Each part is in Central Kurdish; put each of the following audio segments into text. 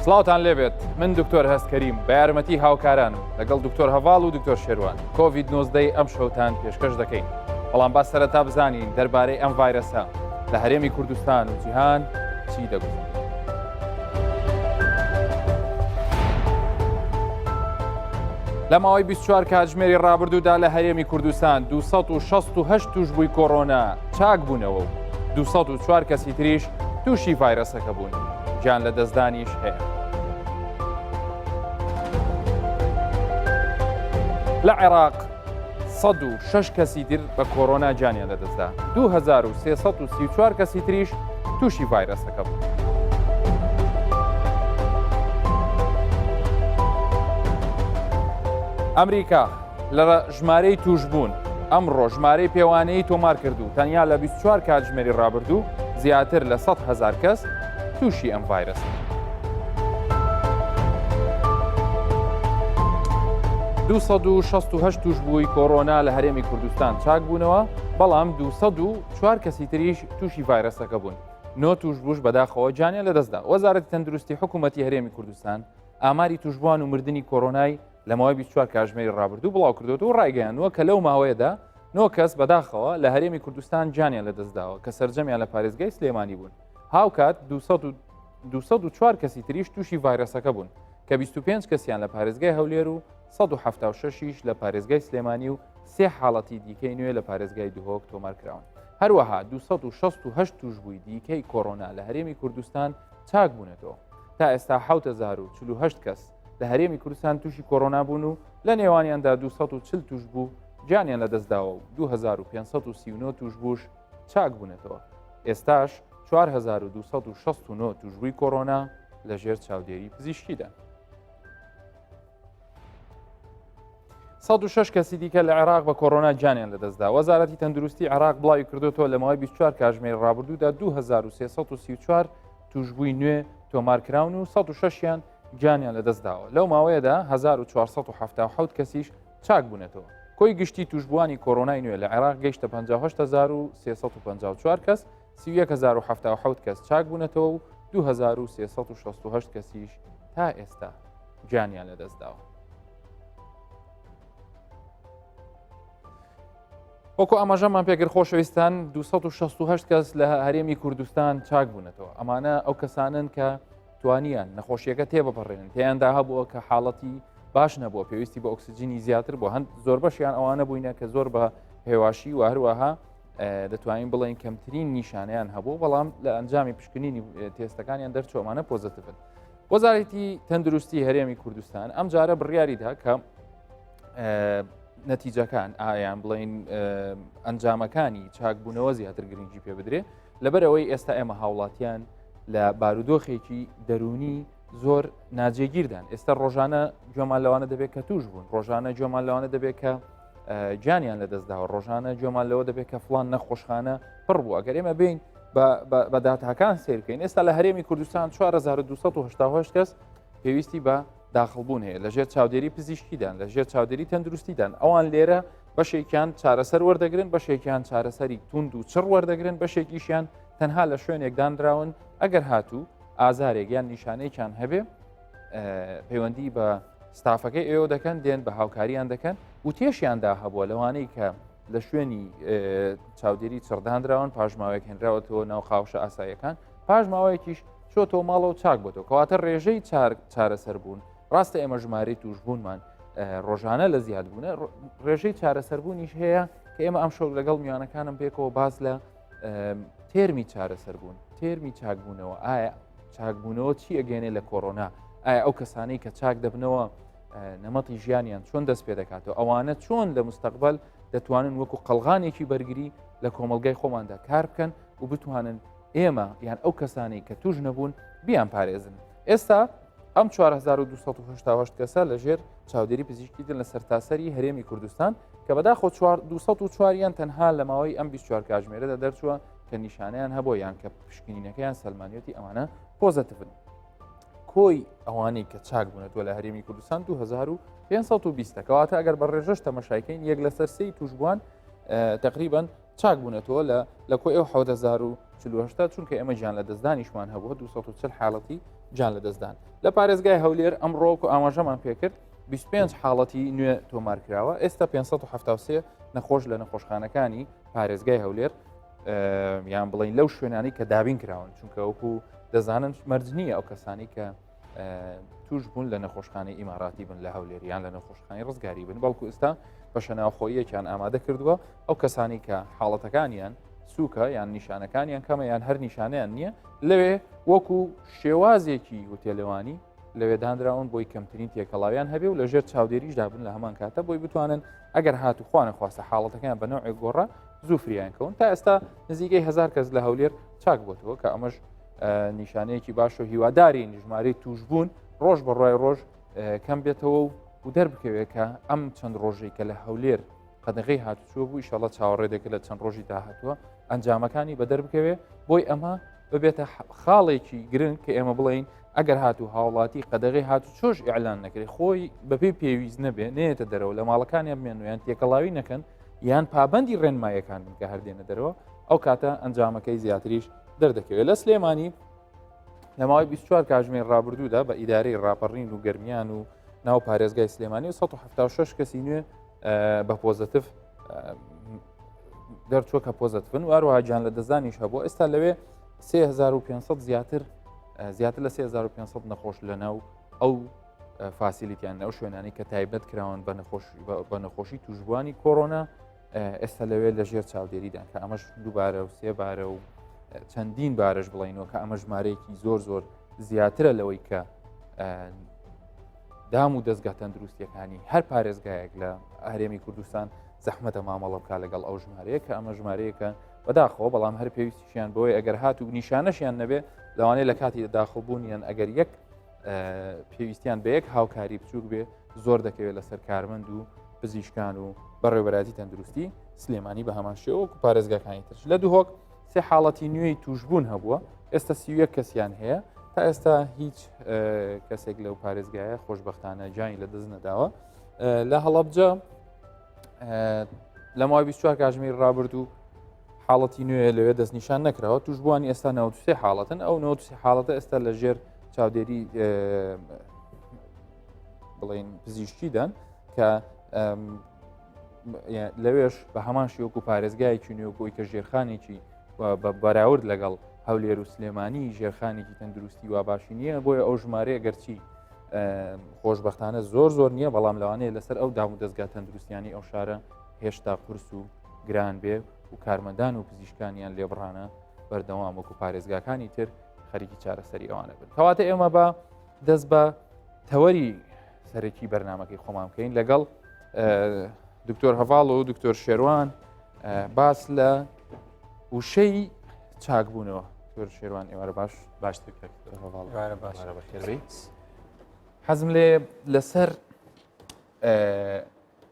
سڵاوتان لێبێت من دکتۆر هەست کەریم بە یارمەتی هاوکارانم لەگەڵ دکتۆر هەڤاڵ و دکتۆر شێروان کۆڤید 19 ئەم شەوتان پێشکەش دەکەین بەڵام با سەرەتا بزانین دەربارەی ئەم ڤایرەسە لە هەرێمی کوردستان و جیهان چی دەگوزەرێت. لە ماوەی 24 کاتژمێری ڕابردوودا لە هەرێمی کوردستان 268 تووشبووی کۆرۆنا چاک بوونەوە و 204 کەسی تریش تووشی ڤایرەسەکە بوون گیان لە دەستدانیش هەیە. لە عێراق 106 کەسی تر بە کۆرۆنا گیانیان لەدەستدا 2334 کەسی تریش تووشی ڤایرەسەکە بوون. ئەمریکا لە ژمارەی تووشبوون ئەمڕۆ ژمارەی پێوانەیی تۆمار کرد و تەنیا لە 24 کاتژمێری ڕابردوو زیاتر لە 100 هزار کەس تووشی ئەم ڤایرەسە. 268 تووشبووی کۆرۆنا لە هەرێمی کوردستان چاک بوونەوە، بەڵام 204 کەسی تریش تووشی ڤایرەسەکە بوون. نۆ تووشبووش بەداخەوە گیانیان لەدەستدا. وەزارەتی تەندروستی حکوومەتی هەرێمی کوردستان ئاماری تووشبووان و مردنی کۆرۆنای لە ماوەی 24 کاژمێری ڕابردوو بڵاوکردوەوە و ڕایگەیاندووە کە لەو ماوەیەدا نۆ کەس بەداخەوە لە هەرێمی کوردستان گیانیان لەدەستداوە کە سەرجەمیان لە پارێزگای سلێمانی بوون. هاوکات 204 کەسی تریش تووشی ڤایرەسەکە بوون کە 25 کەسیان لە پارێزگای هەولێر و 176 یش لە پارێزگای سلێمانی و سێ حاڵەتی دیکەی نوێ لە پارێزگای دهۆک تۆمار کراون. هەروەها 268 تووشبووی دیکەی کۆرۆنا لە هەرێمی کوردستان چاک بوونەتەوە. تا ئێستا 7048 کەس لە هەرێمی کوردستان تووشی کۆرۆنا بوون و لە نێوانیاندا 240 تووشبوو گیانیان لەدەستداوە و 2539 تووشبووش چاک بوونەتەوە. ئێستاش 4269 تووشبووی کۆرۆنا لەژێر چاودێری پزیشکیدان. 106 کەسی دیکە لە عێراق بە کۆرۆنا گیانیان لەدەستدا وەزارەتی تەندروستی عێراق بڵاوی کردوتەوە لە ماوەی 24 کاژمێر ڕابردوودا 2334 توشبووی نوێ تۆمار کراون و 106یان گیانیان لەدەستداوە لەو ماوەیەدا 1477 کەسیش چاک بوونەتەوە کۆی گشتی توشبووانی کۆرۆنای نوێ لە عێراق گەیشتە 58354 کەس 31077 کەس چاک بوونەتەوە و 2368 کەسیش تا ئێستا گیانیان لەدەستداوە. وەکو ئاماژەمان پێکرد خۆشەویستان 268 کەس لە هەرێمی کوردستان چاک بوونەتەوە ئەمانە ئەو کەسانن کە توانیان نەخۆشیەکە تێبپەڕێنن تێیاندا هەبووە کە حاڵەتی باش نەبووە پێویستی بە ئۆکسجینی زیاتر بۆ هەند زۆربەشیان ئەوانە بووینە کە زۆر بە هێواشی و هەروەها دەتوانین بڵێن کەمترین نیشانەیان هەبوو بەڵام لە ئەنجامی پشکنینی تێستەکانیان دەرچۆمانە پۆزتیڤن وەزارەتی تەندروستی هەرێمی کوردستان ئەم جارە بڕیاریدا کە نەتیجەکان ئایان بڵین ئەنجامەکانی چاکبوونەوە زیاتر گرنگی پێ بدرێ لەبەرەوەی ئێستا ئێمە هاوڵاتیان لە بارودۆخێکی دەرونی زۆر ناجێگیردان ئێستا ڕۆژانە گوێمان لەوانە دەبێت کە توش بوون ڕۆژانە گوێمان لەوانە دەبێت کە گیانیان لەدەستداوە ڕۆژانە گوێمان لەوە دەبێت کە فلان نەخۆشخانە پڕ بوو ئەگەر ئێمە بین بە داتاکان سیرکەین ئێستا لە هەرێمی کوردستان 4288 کەس پێویستی بە داخڵبوون هەیە لەژێر چاودێری پزیشکیدان لەژێر چاودێری تەندروستیدان ئەوان لێرە بەشێکیان چارەسەر وەردەگرن بەشێکیان چارەسەری توند و چڕ وەردەگرن بەشێکیشیان تەنها لە شوێنێک دانراون ئەگەر هاتوو ئازارێک یان نیشانەیەکیان هەبێ پەیوەندی بە ستافەکەی ئێوە دەکەن دێن بە هاوکاریان دەکەن و تێشیاندا هەبووە لەوانەی کە لە شوێنی چاودێری چڕدانراون پاشماوەیەک هێنراوەتەوە ناو خاوشە ئاساییەکان پاش ماوەیەکیش چۆتەوە ماڵەوە چاک بۆتەوە کەواتە ڕێژەی چارەسەر بوون ڕاستە ئێمە ژمارەی توشبوونمان ڕۆژانە لە زیاد بوونە ڕێژەی چارەسەربوونیش هەیە کە ئێمە ئەم شەو لەگەڵ میوانەکانم پێکەوە باز لە تێرمی چارەسەر بوون تێرمی چاکبوونەوە ئایا چاکبوونەوە چی ئەگەێنێ لە کۆرۆنا ئایا ئەو کەسانەی کە چاک دەبنەوە نەمەتی ژیانیان چۆن دەست پێ دەکاتەوە ئەوانە چۆن لە مستەقبل دەتوانن وەکو قەلغانێکی بەرگری لە کۆمەلگای خۆماندا کار بکەن و بتوانن ئێمە یان ئەو کەسانەی کە توش نەبوون بیان پارێزن ئێستا ئەم 4288 کەسە لە ژێر چاودێری پزیشکی دن لە سەرتاسەری هەرێمی کوردستان کە بەداخۆ 204یان تەنها لە ماوەی ئەم 24 کاژمێرەدا دەرچووە کە نیشانەیان هەبوو یان کە پشکنینەکەیان سەلمانیەتی ئەمانە پۆزەتیڤن کۆی ئەوانەی کە چاک بوونەتەوە لە هەرێمی کوردستان 2520 کەواتە ئەگەر بە ڕێژەش تەمەشایکەین یەک لەسەر سێی توشبووان تقریبان چاک بوونەتەوە لە لە کۆی ئەو 1940 چونکە ئێمە گیان لە دەستدانیشمان هەبووە 240 حاڵەتی گیان لەدەستدان. لە پارێزگای هەولێر ئەمڕۆ وەکو ئاماژەمان پێکرد 25 حاڵەتی نوێ تۆمار کراوە، ئێستا 573 نەخۆش لە نەخۆشخانەکانی پارێزگای هەولێر یان بڵین لەو شوێنانی کە دابین کراون، چونکە وەکو دەزانن مەرج نییە ئەو کەسانی کە توش بوون لە نەخۆشخانەی ئیماراتی بن لە هەولێر یان لە نەخۆشخانەی ڕزگاری بن، بەڵکو ئێستا بەشە ناوخۆییەکیان ئامادە کردووە ئەو کەسانی کە حاڵەتەکانیان سووکە یان نیشانەکانیان کەمە یان هەر نیشانیان نییە لەوێ وەکو شێوازێکی هوتێلەوانی لەوێ دانراون بۆی کەمترین تێکەڵاویان هەبێ و لەژێر چاودێریشدا بن لە هەمان کاتە بۆی بتوانن ئەگەر هات و خوانە خواستە حاڵەتەکەیان بە نەوعێک گۆڕا زوو فریان کەون. تا ئێستا نزیکەی 1000 کەس لە هەولێر چاک بۆتەوە کە ئەمەش نیشانەیەکی باش و هیوادارین ژمارەی توشبوون ڕۆژ بە ڕای ڕۆژ کەم بێتەوە و و دەربکەوێت کە ئەم چەند ڕۆژەی کە لە هەولێر قەدەغەی هاتوچۆ بوو ئیشەڵە چاوەڕێ دەکرد لە چەند ڕۆژی داهاتووە ئەنجامەکانی بە دەربکەوێ بۆی ئەمە ببێتە خاڵێکی گرنگ کە ئێمە بڵین ئەگەر هاتوو هاوڵاتی قەدەغی هاتوچۆش ئیعلان نەکرێت خۆی بەپێی پێویست نەبێ نێتە دەرەوە لە ماڵەکانیان بمێن و یان تێکەڵاوی نەکەن یان پابندی ڕێنمایەکان بن کە هەردێنە دەرەوە ئەو کاتە ئەنجامەکەی زیاتریش دەردەکەوێت. لە سلێمانی لە ماوەی 24 کاژمێر ڕابردوودا بە ئیدارەی ڕاپەڕین و گەرمیان و ناو پارێزگای سلێمانی و 176 کەسی نوێ بە پۆزەتف دەرچووە کە پۆزەتفن و هەروەها گیان لە دەستدانیش هەبوو. ئێستا لەوێ 3500 زیاتر زیاتر لە 3500 نەخۆش لە ناو ئەو facility یان ئەو شوێنانی کە تایبەت کراون بە نەخۆشی توشبووانی کۆرۆنا ئێستا لەوێ لە ژێر چاودێریدان کە ئەمەش دووبارە و سێبارە و چەندین بارش بڵینەوە کە ئەمە ژمارەیەکی زۆر زۆر زیاترە لەوەی کە دام و دەستگا تەندروستیەکانی هەر پارێزگایەک لە هەرێمی کوردستان زەحمەتە مامەڵە بکە لەگەڵ ئەو ژمارەیە کە ئەمە ژمارەیەکە بەداخەوە، بەڵام هەر پێویستیشیان بۆی ئەگەر هات و نیشانەشیان نەبێ لەوانەیە لە کاتی داخڵبوونیان ئەگەر یەک پێویستیان بە یەک هاوکاری بچووک بێ زۆر دەکەوێت لەسەر کارمەند و پزیشکان و بەڕێوەبەرایەتی تەندروستی سلێمانی بە هەمان شێوە وەکو پارێزگاکانی ترش. لە دهۆک سێ حاڵەتی نوێی توشبوون هەبووە، ئێستا 31 کەسیان هەیە، تا ئێستا هیچ کەسێک لەو پارێزگایە خۆشببختانە گیانی لە دەست نەداوە. لە هەڵەبجە لە ماوەی 24 کاژمێر ڕابردوو حاڵەتی نوێ لەوێ دەستنیشان نەکراوە، توشبووانی ئێستا 93 حاڵەتن، ئەو 93 حاڵەتە ئێستا لە ژێر چاودێری بڵین پزیشکیدان کە لەوێش بە هەمان شێوەک و پارێزگایەکی نوێکۆی کە ژێرخانێکی بە بەراورد لەگەڵ هەولێر و سلێمانی ژێرخانێکی تەندروستی وا باشی نییە، بۆیە ئەو ژمارەیە گەرچی خۆشببختانە زۆر زۆر نییە، بەڵام لەوانەیە لەسەر ئەو دام و دەستگا تەندروستیانی ئەو شارە هێشتا قورس و گران بێ و کارمەندان و پزیشکانیان لێبڕانە بەردەوام وەکو پارێزگاکانی تر خەریکی چارەسەری ئەوانە بن. کەواتە ئێمە بە دەست بە تەوەری سەرەکی بەرنمەکەی خۆمان بکەین لەگەڵ دکتۆر هەڤاڵ و دکتۆر شێروان باس لە وشەی چاکبوونەوە. دکتۆر شێروان ئێوارە باش. باشتر هەڤاڵ بەخێربێی. حەزم لێ لەسەر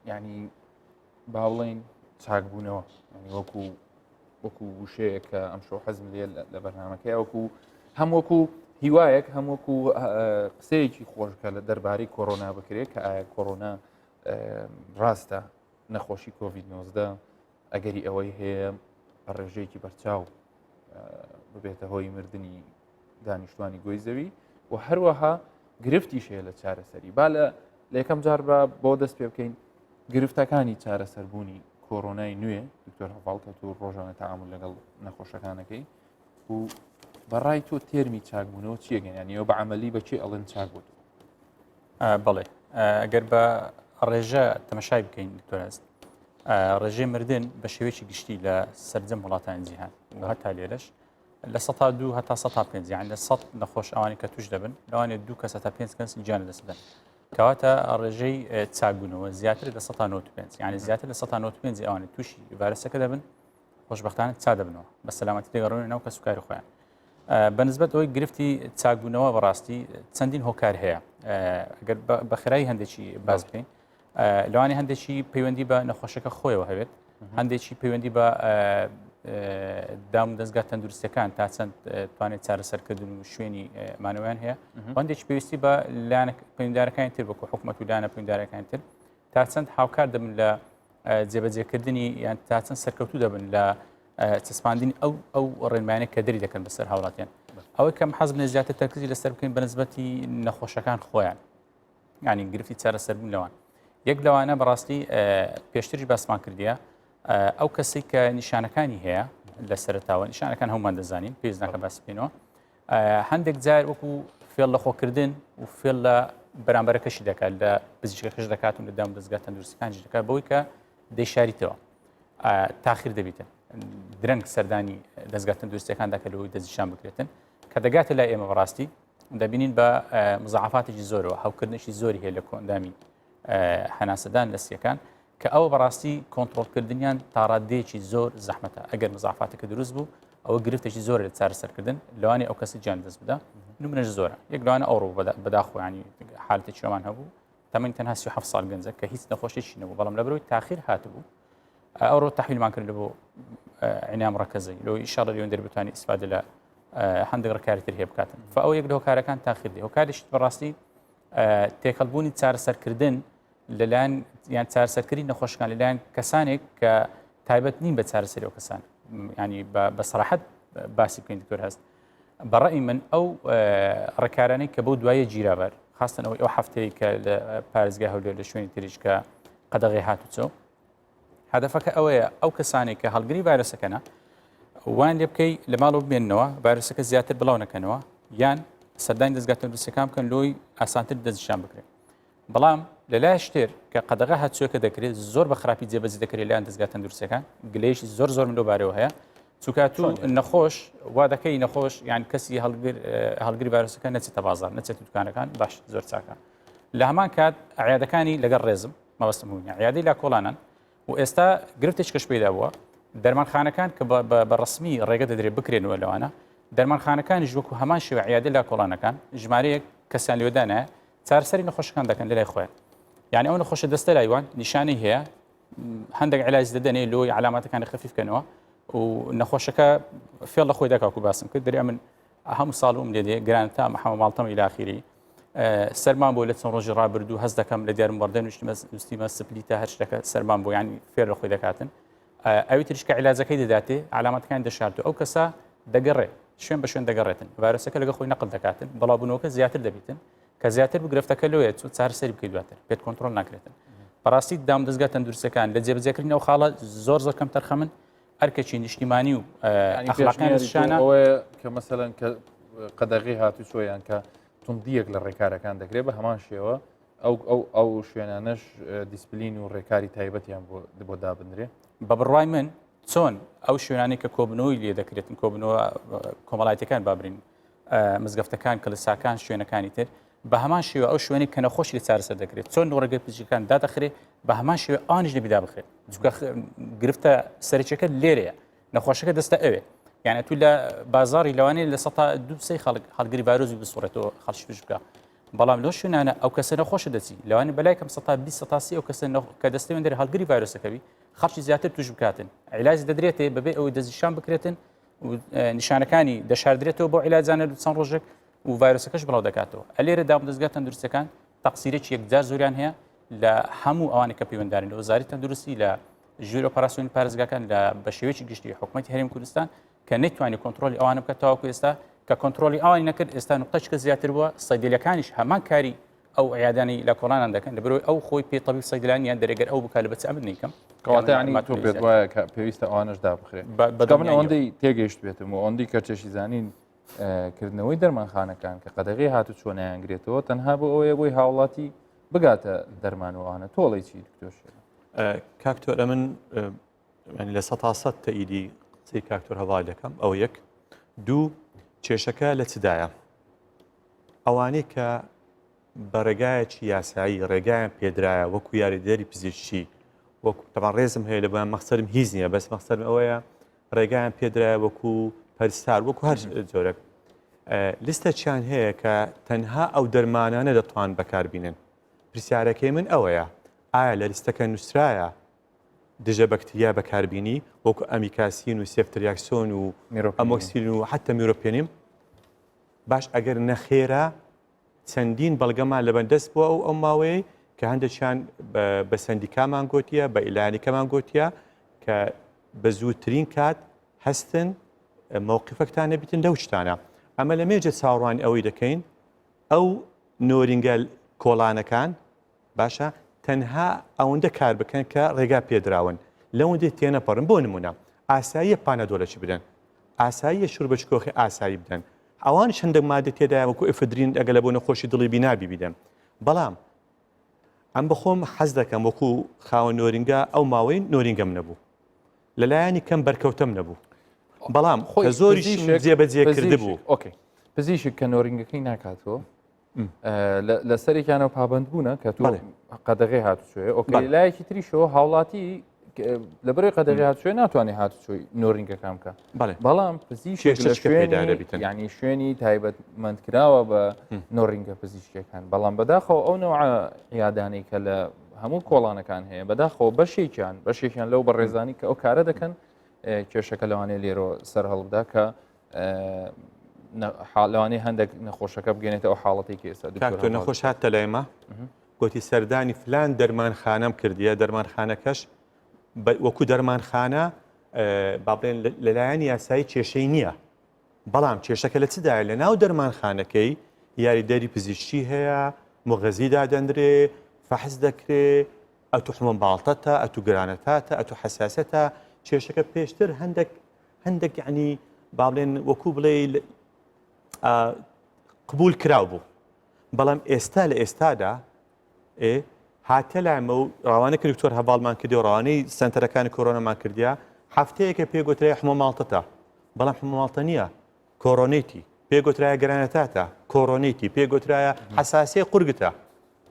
ینی با بڵین چاکبوونەوە وەکو وەکو وشەیە کە ئەمشەو حەزم لێ لە بەرنمەکەی وەکو هەم وەکو هیوایەک هەم وەکو قسەیەکی خۆشکە لە دەربارەی کۆرۆنا بکرێت کە ئایا کۆرۆنا ڕاستە نەخۆشی کۆVید 19 ئەگەری ئەوەی هەیە بە ڕێژەیەکی بەرچاو ببێتە هۆی مردنی دانیشتوانی گۆی زەوی و هەروەها گرفتیش هەیە لە چارەسەری. با لە یەکەم جار بە بۆ دەست پێ بکەین گرفتەکانی چارەسەربوونی کۆرۆنای نوێ دکتۆر هەڤاڵ کە تۆ ڕۆژانە تەعامول لەگەڵ نەخۆشەکانەکەی و بەڕای تۆ تێرمی چاکبوونەوە چییە گەیانیەوە بە عملی بە کێ ئەڵێن چاک بوو؟ بەڵێ ئەگەر بە ڕێژە تەمەشای بکەین دکتۆرست ڕێژەی مردن بە شێوەیەکی گشتی لە سەرجەم وڵاتانی جیهان و هەتا لێرەش لە سەتا دوو هەتا سەتا پێنج یان لە سەد نەخۆش ئەوانی کە توش دەبن لەوانێت دوو کەس هەتا پێنج کەس گیان لەدەست بدەن کەواتە ڕێژەی چاکبوونەوە زیاتر لە سەتا 95 یعنی زیاتر لە سەتا 95 ئەوانە تووشی ڤایرۆسەکە دەبن خۆشببختانە چا دەبنەوە بە سەلامەتی دەگەڕێنەوە ناو کەسوکاری خۆیان بەنسبەت ئەوەی گرفتی چاکبوونەوە بەڕاستی چەندین هۆکار هەیە ئەگەر بە خێرایی هەندێکی باز بکەین لەوانەیە هەندێکی پەیوەندی بە نەخۆشەکە خۆیەوە هەبێت هەندێکی پەیوەندی بە دام و دەستگا تەندروستەکان تا چەند توانێت چارەسەرکردن و شوێنی مانەوەیان هەیە هەندێکی پێویستی بە لایەنە پەیوەندارەکانی تر وەکو حکوومەت و لایەنە پەیوەندارەکانی تر تا چەند هاوکار دەبن لە جێبەجێکردنی یان تا چەند سەرکەوتوو دەبن لە چەسپاندنی ئەو ئەو ڕێنمایانە کە دەری دەکەن بەسەر هاوڵاتیان. ئەوەی کەم حەزم لێ زیاتر تەرکزی لەسەر بکەین بەنسبەتی نەخۆشەکان خۆیان ینی گرفتی چارەسەربوون لەوان یەک لەوانە بەڕاستی پێشتریش باسمان کردیە ئەو کەسێک کە نیشانەکانی هەیە لە سەرتاوە نیشانەکان هەمومان دەزانین پێویست ناکە باسی بکەینەوە هەندێک جار وەکو فێڵ لە خۆکردن و فێڵ لە بەرامبەرەکەشی دەکات لە پزیشکەکەش دەکات و لە دام دەستگا تەندروستەکانیش دەکات بەوەی کە دەیشاریتەوە تاخیر دەبیتن درەنگ سەردانی دەستگا تەندروستەکان دەکە لەوەی دەستنیشان بکرێتن کە دەگاتە لای ئێمە بەڕاستی دەبینین بە مزعفاتێکی زۆرەوە هەوکردنێکی زۆری هەیە لە کۆئەندامی هەناسەدان لە سیەکان کە ئەوە بەڕاستی کۆنتترۆلکردنیان تاڕادەیەکی زۆر زەحمەتە ئەگەر مزعفاتەکە دروست بوو ئەوە گرفتێکی زۆر لە چارەسەرکردن لەوانی ئەو کەسی گیان دەست بدە نمونەش زۆرە یەک لەوانە ئەوڕۆ بەداخۆیانی حالەتی چۆمان هەبوو تەمەنی تەنها 37 ساڵ گەنجە کە هیچ نەخۆشیی نەبوو بەڵام لەبەرەوەی تاخیر هاتبوو ئەوڕۆ تحویلمان کرد بۆ عنام ڕەکەزەی لۆ ئیشاڵە لێوەن دەربتوانانی ئیسفادە لە هەندێک ڕکاری تر هەیە بکاتن فئەوە یەک لە هۆکارەکان تاخیر دێ هۆکاریش بەڕاستی تێکەڵبوونی چارەسەرکردن لەلایەن یان چارەسەرکردنی نەخۆشەکان لەلایەن کەسانێک کە تایبەت نین بە چارەسەری ئەو کەسان ینی بە سەراحەت باسی بکەین دکتۆر هەست بەڕئی من ئەو ڕێکارانەی کە بۆ دوایە گیرابەر خاستن ئەوەی ئەو هەفتەیە کە لە پارێزگای هەولێر لە شوێنی تریش کە قەدەغی هاتوچۆ هەدەفەکە ئەوەیە ئەو کەسانێک کە هەڵگری ڤایرۆسەکەنە وان لێ بکەی لە ماڵەوە بمێننەوە ڤایرۆسەکە زیاتر بڵاو نەکەنەوە یان سەردانی دەستگا تەندروستیەکان بکەن لۆی ئاسانتر دەستنیشان بکرێن بەڵام لە لایشتر کە قەدەغە هاتوچۆکە دەکرێت زۆر بە خراپی جێبەجێ دەکرێت لایەن دەستگا تەندروستیەکان گلەیشی زۆر زۆر من لەو بارەوە هەیە چونکە تو نەخۆش وا دەکەی نەخۆش یان کەسی هەڵگر هەڵگری ڤایرۆسەکە نەچێتە بازار نەچێتە دوکانەکان باش زۆر چاکە لە هەمان کات عیادەکانی لەگەڵ ڕێزم مەبەستم هونیە عیادەی لا کۆڵانان و ئێستا گرفتێک کەش پەیدا بووە دەرمانخانەکان کە بە ڕسمی ڕێگە دەدرێت بکرێنەوە لەوانە دەرمانخانەکانیش وەکو هەمان شێوە عیادە لا کۆڵانەکان ژمارەیەک کەسیان لێدانە چارەسەری نەخۆشەکان دەکەن لەلای خۆیان یعنی ئەو نەخۆشە دەستە لایوان نیشانەی هەیە هەندێک علاج دەدەنێ لۆی علاماتەکانی خەفیف بکەنەوە و نەخۆشەکە فێڵ لە خۆی دەکاکو باسم کرد دەرێ من هەموو ساڵوم لێ دێ گران تا محەمە ماڵتەم ئیلاخیری سەرمان بۆ لە چەند ڕۆژی ڕابردوو هەست دەکەم لە دیارم وەردە نوشتمە نووسیمە سپلیتە هەر شتەکە سەرمان بۆ ینی فێر لە خۆی دەکاتن ئەوی تریش کە عیلاجەکەی دەداتێ علامەتەکان دەشارت و ئەو کەسە دەگەڕێ شوێن بە شوێن دەگەڕێتن ڤایرۆسەکە لەگە خۆی نەقل دەکاتن بەڵاوبوونەوەکە زیاتر دەبیتن کە زیاتر بگرفتەکە لۆیە چۆ چارەسەری بکەیت دواتر پێت کۆنتترۆل ناکرێتن بەڕاستی دام دەستگا تەندروستەکان لە جێبەجێکردنی ئەو خاڵە زۆر زۆر کەم تەرخەمن ئەرکەکی نیشتیمانی و ئەخلاقیانە ئەوەیە کە مەسەلەن کە قەدەغی هاتوچۆیان کە توندیەک لە ڕێکارەکان دەکرێت بە هەمان شێوە ئەو ئەو ئەو شوێنانەش دیسپلین و ڕێکاری تایبەتیان بۆ بۆ دابنرێ بە بڕوای من چۆن ئەو شوێنانەی کە کۆبنەوەی لێ دەکرێتن کۆبنەوە کۆمەڵایەتەکان بابرین مزگەفتەکان کلساکان شوێنەکانی تر بە هەمان شێوە ئەو شوێنی کە نەخۆشی لە چارەسەر دەکرێت چۆن ڕێگەی پزیشکەکان دادەخرێ بە هەمان شێوە ئەوانیش دەبی دابخرێت چونکە گرفتە سەرەکیەکە لێرەیە نەخۆشەکە دەستە ئەوێ یعنی تو لە بازاری لەوانەیە لە سە دو سێ خەڵک هەڵگری ڤایرۆسی بسوڕێتەوە خەڵکی توش بکە بەڵام لەو شوێنانە ئەو کەسە نەخۆشە دەچی لەوانە بەلای کەم سە 20 سە سی ئەو کەسە کە دەستەوێن دەر هەڵگری ڤایرۆسەکەوی خەڵکی زیاتر توش بکاتن عیلاج دەدرێتێ بەبێ ئەوەی دەستنیشان بکرێتن و نیشانەکانی دەشاردرێتەوە بۆ عیلاجانە چەند ڕۆژێک و ڤایرۆسەکەش بڵاو دەکاتەوە ئەلێرە دامودەزگا تەندروستەکان تەقسیرێکی یەکجار زۆریان هەیە لە هەموو ئەوانە کە پەیوەندارن لە وەزاری تەندروستی لە ژوور ئۆپەراسیۆنی پارێزگاکان لە بە شێوەیەکی گشتی حکوومەتی هەرێم کوردستان کە نەیتوانی کۆنتترۆلی ئەوانە بکات تاوەکو ئێستا کە کۆنتترۆلی ئەوانی نەکرد ئێستا نقطەچکە زیاتر بووە سەیدەلەکانیش هەمان کاری ئەو عیادانی لە کۆڵانان دەکەن لەبەرەوەی ئەو خۆی پێ طبیب سەیدلانیان دەرێگەر ئەو بکات لە بەچ ئەمن نیکەم کەواتە ینی تۆ پێت وایە کە پێویستە ئەوانش دابخرێت بە من ئەوەندەی تێگەیشت بێتم و ئەوەندەی کەرچەشی زانین کردنەوەی دەرمانخانەکان کە قەدەغی هاتو چۆ نایانگرێتەوە تەنها بۆ ئەوەیە بۆی هاوڵاتی بگاتە دەرمان و ئەوانە تۆڵی چی دکتۆر کاکتۆر ئەمن لە سە سە تەئیدی قسەی کاکتۆر هەواڵ دەکەم ئەو یەک دوو کێشەکە لە چدایە ئەوانەی کە بە ڕێگایەکی یاسایی ڕێگایان پێدرایە وەکو یاریدەری پزیشکی وەکو تەبا ڕێزم هەیە لە بۆیان مەخسەرم هیچ نییە بەس مەخسەرم ئەوەیە ڕێگایان پێدرایە وەکو پەرستار وەکو هەر جۆرەك لیستە چیان هەیە کە تەنها ئەو دەرمانانە دەتوان بەکاربینن پرسیارەکەی من ئەوەیە ئایا لە لیستەکە نووسرایە دژە بەکتریا بەکاربینی وەکو ئەمیکاسین و سێفتریاکسۆن و ئەمۆکسیلین و حتا میرۆپێنیم باش ئەگەر نەخێرە چەندین بەڵگەمان لەبەردەست بووە ئەو ئەو ماوەیەی کە هەندێکیان بە سەندیکامان گوتیە بە ئیلانیکەمان گوتیە کە بە زووترین کات هەستن مەوقفەکتان نەبیتن لەو شتانە. ئەمە لە مێژە چاوەڕوانی ئەوەی دەکەین ئەو نۆرینگە کۆڵانەکان باشە تەنها ئەوەندە کار بکەن کە ڕێگا پێدراون لەوەندەی تێنەپەڕن بۆ نمونە ئاساییە پانەدۆلەچی بدەن ئاساییە شوربەچ کۆخی ئاسایی بدەن ئەوانیش هەندێک مادە تێدایە وەکو ئەفدرین ئەگە لە بۆ نەخۆشی دڵی بینابی بدەن بەڵام ئەم بەخۆم حەز دەکەم وەکو خاوەن نۆرینگە ئەو ماوەی نۆرینگەم نەبوو لەلایەنی کەم بەرکەوتەم نەبوو بەڵام خۆی زۆری جێبەجێ کردبوو ئۆکەی پزیشک کە نۆرینگەکەی ناکاتەوە لە سەرێکیانەوە پابند بوونە کە تۆ قەدەغی هاتوچۆیە ئۆکەی لایەکی تریشەوە هاوڵاتی لەبەرەی قەدەغی هاتوچۆی ناتوانێت هاتوچۆی نۆرینگەکان بکە بەڵام پزیشک لە شوێنی ینی شوێنی تایبەتمەندکراوە بە نۆرینگە پزیشکەکان بەڵام بەداخەوە ئەو نەوە یادانەی کە لە هەموو کۆڵانەکان هەیە بەداخەوە بەشێکیان بەشێکیان لەو بەڕێزانی کە ئەو کارە دەکەن کێشەکە لەوانەیە لێرۆ سەر هەڵبدا کە لەوانەیە هەندێک نەخۆشەکە بگەێنێتە ئەو حاڵەتێکی ئێستا دکتۆر نەخۆش هاتە لای مە گوتی سەردانی فلان دەرمانخانەم کردیە دەرمانخانەکەش وەکو دەرمانخانە با بڵێن لەلایەن یاسایی کێشەی نییە بەڵام کێشەکە لە چدایە لە ناو دەرمانخانەکەی یاریدەری پزیشکی هەیە مغەزی دادەنرێ فەحس دەکرێ ئەتو حمە باڵتەتە ئەتو گرانەتاتە ئەتو حساسەتە کێشەکە پێشتر هەندێک هەندێک یعنی با بڵێن وەکو بڵێ قبول کراو بوو بەڵام ئێستا لە ئێستادا ئێ هاتە لایمە و ڕوانە کرد دکتۆر هەواڵمان کردی و ڕوانەی سنتەرەکانی کۆرۆنەمان کردیا هەفتەیەکە پێ گوترای حمە ماڵتەتە بەڵام حمە ماڵتە نییە کۆرۆنیتی پێ گوترایە گەرانەتاتە کۆرۆنیتی پێ گوترایە حساسیە قورگتە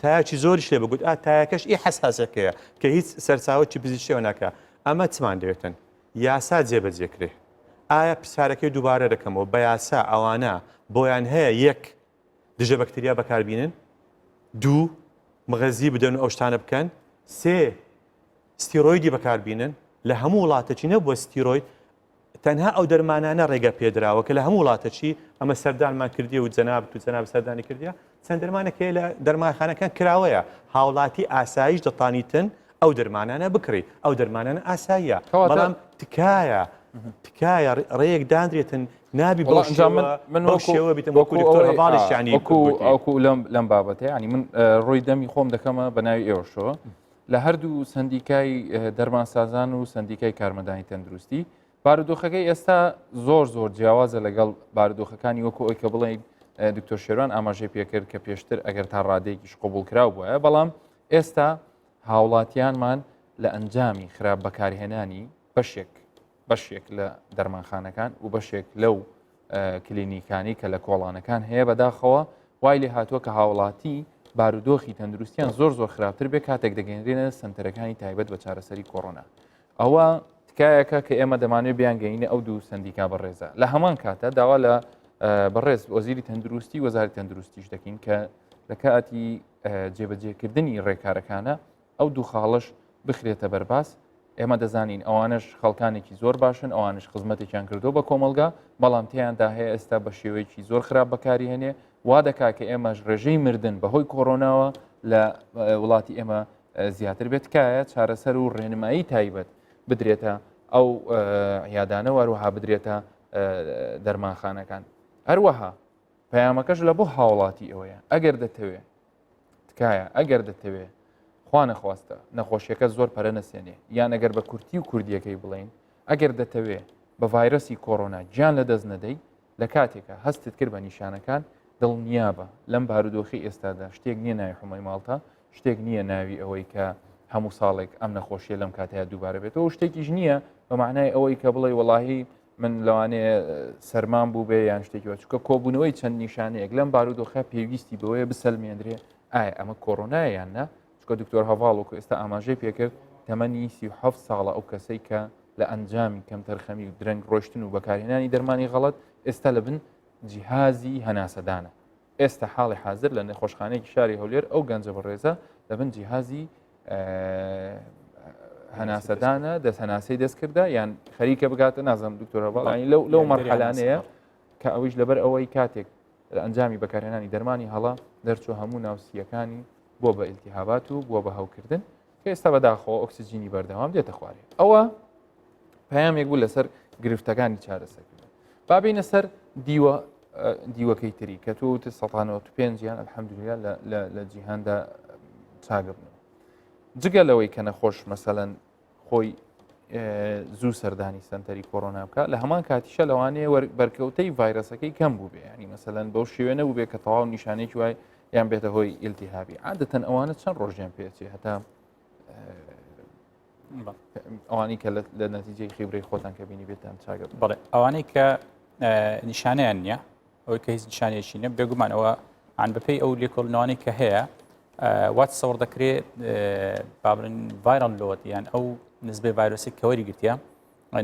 تایەکی زۆریش لێ بگوت ئا تایەکەش ئی حساسەکەیە کە هیچ سەرچاوەکی پزیشکیەوە ناکە ئەمە چمان دەوێتن یاسا جێبەجێ کرێ ئایا پرسیارەکەی دووبارە دەکەمەوە بە یاسا ئەوانە بۆیان هەیە یەک دژە بەکتریا بەکاربینن دوو مغەزی بدەن و ئەو شتانە بکەن سێ ستیرۆیدی بەکاربینن لە هەموو وڵاتەکی نەبووە ستیرۆید تەنها ئەو دەرمانانە ڕێگە پێدراوە کە لە هەموو وڵاتەکی ئەمە سەردانمان کردی و جەنابت و جەناب سەردانی کردیە چەند دەرمانێک هەیە لە دەرمانخانەکان کراوەیە هاوڵاتی ئاسایش دەتانیتن ئەو دەرمانانە بکڕی ئەو دەرمانانە ئاساییە بەڵام تکایە تکایە ڕێیەک دانرێتن نابی بەو من بەو شێوە بیتم وەکو دکتۆر هەواڵیشانی وەکو ئەوکو لەم لەم بابەتە ینی من ڕووی دەمی خۆم دەکەمە بە ناوی ئێوەشەوە لە هەردوو سندیکای دەرمانسازان و سندیکای کارمەندانی تەندروستی بارودۆخەکەی ئێستا زۆر زۆر جیاوازە لەگەڵ بارودۆخەکانی وەکو ئەوی کە بڵێین دکتۆر شێروان ئاماژەی پێکرد کە پێشتر ئەگەر تا ڕادەیەکیش قبوڵکراو بووە بەڵام ئێستا هاوڵاتیانمان لە ئەنجامی خراپ بەکارهێنانی بەشێک بەشێک لە دەرمانخانەکان و بەشێک لەو کلینیکانی کە لە کۆڵانەکان هەیە بەداخەوە وای لێ هاتووە کە هاوڵاتی بارودۆخی تەندروستیان زۆر زۆر خراپتر بێ کاتێک دەگەنرێنە سنتەرەکانی تایبەت بە چارەسەری کۆرۆنا ئەوە تکایەکە کە ئێمە دەمانوێت بیانگەینە ئەو دوو سندیکا بەڕێزە لە هەمان کاتە داوا لە بەڕێز وەزیری تەندروستی وەزاری تەندروستیش دەکەین کە لە کاتی جێبەجێکردنی ڕێکارەکانە ئەو دوو خاڵش بخرێتە بەرباس ئێمە دەزانین ئەوانش خەڵکانێکی زۆر باشن ئەوانش خزمەتێکیان کردو بە کۆمەلگا بەڵام تیاندا هەیە ئێستا بە شێوەیەکی زۆر خراپ بەکاری هێنێ وا دەکا کە ئێمەش ڕێژەی مردن بەهۆی کۆرۆناوە لە وڵاتی ئێمە زیاتر بێت تکایە چارەسەر و ڕێنمایی تایبەت بدرێتە ئەو یادانە وەروەها بدرێتە دەرمانخانەکان هەروەها پەیامەکەش لە بۆ هاوڵاتی ئەوەیە ئەگەر دەتەوێ تکایە ئەگەر دەتەوێ خوا نەخواستە نەخۆشیەکە زۆر پەرە نەسێنێ یان ئەگەر بە کورتی و کوردیەکەی بڵین ئەگەر دەتەوێ بە ڤایرۆسی کۆرۆنا گیان لە دەست نەدەی لە کاتێکا هەستت کرد بە نیشانەکان دڵنیابە لەم بارودۆخی ئێستادا شتێک نییە ناوی حمەی ماڵتا شتێک نییە ناوی ئەوەی کە هەموو ساڵێک ئەم نەخۆشیە لەم کاتەیە دووبارە بێتەوە شتێکیش نییە بە معنای ئەوەی کە بڵێ وەڵاهی من لەوانەیە سەرمان بوو بێ یان شتێکی وە چکە کۆبوونەوەی چەند نیشانەیەک لەم بارودۆخە پێویستی بەوەیە بسەلمێندرێ ئایا ئەمە کۆرۆنایە یان نا چکە دکتۆر هەواڵ وەکو ئێستا ئاماژەی پێکرد تەمەنی 37 ساڵە ئەو کەسەی کە لە ئەنجامی کەمتەرخەمی و درەنگ ڕۆشتن و بەکارهێنانی دەرمانی غەڵەت ئێستا لە بن جیهازی هەناسەدانە ئێستا حاڵی حاضر لە نەخۆشخانەیەکی شاری هەولێر ئەو گەنجە بەڕێزە لە بن جیهازی هەناسەدانە دەست هەناسەی دەستکردە یان خەریکە بگاتە نازم دکتۆر هەواڵانی لەو لەو مەرحەلانەیە کە ئەویش لەبەر ئەوەی کاتێک لە ئەنجامی بەکارهێنانی دەرمانی هەڵە دەرچوو هەموو ناوسیەکانی بووە بە ئیلتیهابات و بووە بە هەوکردن کە ئێستا بەداخەوە ئۆکسجینی بەردەوام دێتە خوارێ ئەوە پەیامێک بوو لەسەر گرفتەکانی چارەسەرکردن بابینە سەر دیوە. دیوەکەی تری کە تۆ وتت 195 یان الحەمدللا لە جیهاندا چاگەبنەوە جگە لەوەی کە نەخۆش مەسەەن خۆی زوو سەردانی سنتەری کۆرۆنا بکە لە هەمان کاتیشە لەوانەیە بەرکەوتەی ڤایرەسەکەی کەم بوو بێ ینی مەسەەن بەو شێوێ نەبوو بێ کە تەواو نیشانێکی وای یان بێتە هۆی ئیلتیهابی عادەتەن ئەوانە چەند ڕۆژیان پێچێ هەتا ئەوانەی کە لە نەتیجەی خیبرەی خۆتان کە بینی بێتان چاگە بڵێ ئەوانەی کە نیشانەیان نییە ئەوەی کە هیچ نیشانەیەکی نیە بێگومان ئەوە ئەن بەپێی ئەو لێکۆڵنەوەی کە هەیە وا تەسەوڕ دەکرێت بابلن viral load یان ئەو نسبەی ڤایرۆسی کەوەری گرتیە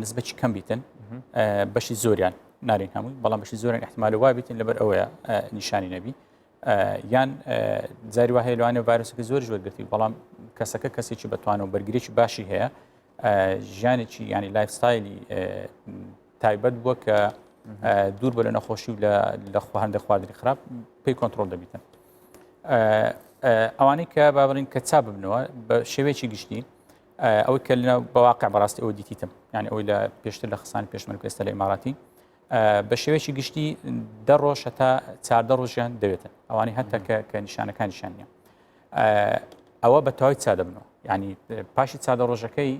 نسبەکی کەم بیتن بەشی زۆریان نارین هەمووی بەڵام بەشی زۆریان احتمال وا بیتن لەبەر ئەوەیە نیشانی نەبی یان جاری وا هەیە لەوانەیە ڤایرۆسەکە زۆریش وەرگرتی بەڵام کەسەکە کەسێکی بەتوانە و بەرگریی باشی هەیە ژیانێکی ینی lifestyle ی تایبەت بووە کە دوور بە لە نەخۆشی و لە خواهندە خواردنی خراپ پێی کۆنتترۆل دەبیتن ئەوانەی کە با بڵین کە چا ببنەوە بە شێوەیەکی گشتی ئەوەی کە بەواقع بەڕاستی ئەوە دیتیتم یعنی ئەوەی لە پێشتر لە خسانی پێشمەرگە ئێستا لە ئیماراتی بە شێوەیەکی گشتی دە ڕۆژ هەتا چاردە ڕۆژیان دەوێتن ئەوانەی هەتا کە کە نیشانەکانیشان نییە ئەوە بە تەواوی چا دەبنەوە ینی پاشی چادە ڕۆژەکەی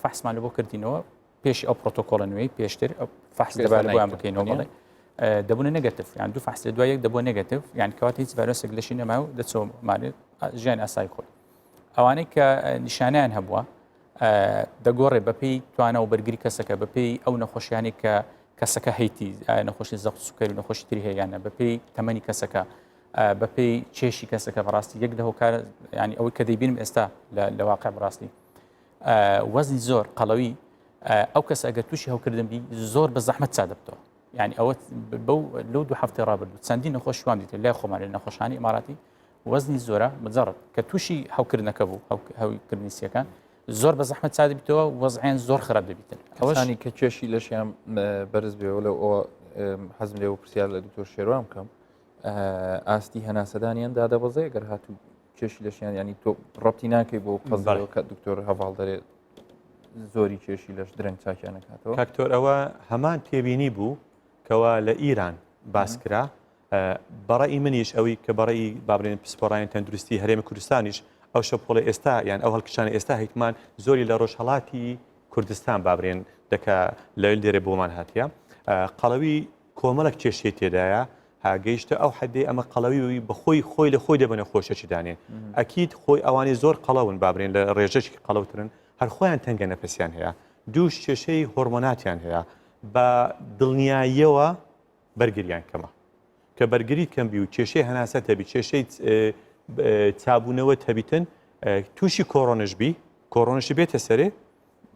فەحسمان لە بۆ کردینەوە پێشی ئەو پرۆتۆکۆلە نوێی پێشتر فەحس دەبا لە بۆیان بکەینەوە بڵێ دەبوونە negative یان دوو فەحس لە دوای یەک دەبووە negative یان کەواتە هیچ ڤایرۆسێک لەشی نەما و دەچۆ مالێت ژیان ئاسایی خۆی ئەوانەی کە نیشانیان هەبووە دەگۆڕێ بەپێی توانا و بەرگری کەسەکە بەپێی ئەو نەخۆشیانی کە کەسەکە هەیتی نەخۆشی زەخت سوکەری و نەخۆشی تری هەیەیانە بەپێی تەمەنی کەسەکە بەپێی کێشی کەسەکە بەڕاستی یەک لە هۆکار ینی ئەوەی کە دەیبینم ئێستا لە واقع بەڕاستی وەزنی زۆر قەڵەوی ئەو کەس ئەگەر تووشی هەوکردن بی زۆر بە زەحمەت چا دەبتەوە یعنی ئەوە بەو لەو دوو هەفتەی ڕابردوو چەندین نەخۆشیوان دیتە لای خۆمان لە نەخۆشانی ئیماراتی وەزنی زۆرە مجرد کە تووشی هەوکردنەکە بوو هەوکردنی سیەکان زۆر بە زەحمەت چا دەبیتەوە وەزعیان زۆر خراپ دەبیتن ئەوەشانی کە کێشی لەشیان بەرز بێەوە لەو ئەوە حەزم لێوە پرسیار لە دکتۆر شێروان بکەم ئاستی هەناسەدانیان دادەبەزێ گەر هاتوو کێشی لەشیان ینی تۆ ڕەتی ناکەی بۆ قەزەوە کە دکتۆر هەواڵ دەرێت زۆری کێشی لەش درەنگ چاکیانەکاتەوە کاکتۆر ئەوە هەمان تێبینی بوو کەوا لە ئیران باس کرا بەڕەئی منیش ئەوی کە بەڕەئی با بڵێن پسپۆڕانی تەندروستی هەرێمی کوردستانیش ئەو شەپۆڵە ئێستا یان ئەو هەڵکشانە ئێستا هیتمان زۆری لە ڕۆژهەڵاتی کوردستان با بڵێن دەکە لەوێ دێرێ بۆمان هاتیە قەڵەوی کۆمەڵک کێشەی تێدایە گەیشتە ئەو حدەی ئەمە قەڵەوی بەخۆی خۆی لە خۆی دەبنە خۆشەکی دانێ ئەکییت خۆی ئەوانەی زۆر قەڵەون بابرێن لە ڕێژەکی قەڵەوترن هەر خۆیان تەنگە نەفەسیان هەیە دووش کێشەی هۆرمۆناتیان هەیە بە دڵنیاییەوە بەرگریان کەمە کە بەرگری کەم بی و کێشەی هەناسە تەبی کێشەی چابوونەوە تەبیتن تووشی کۆرۆنش بی کۆرۆنشی بێتە سەرێ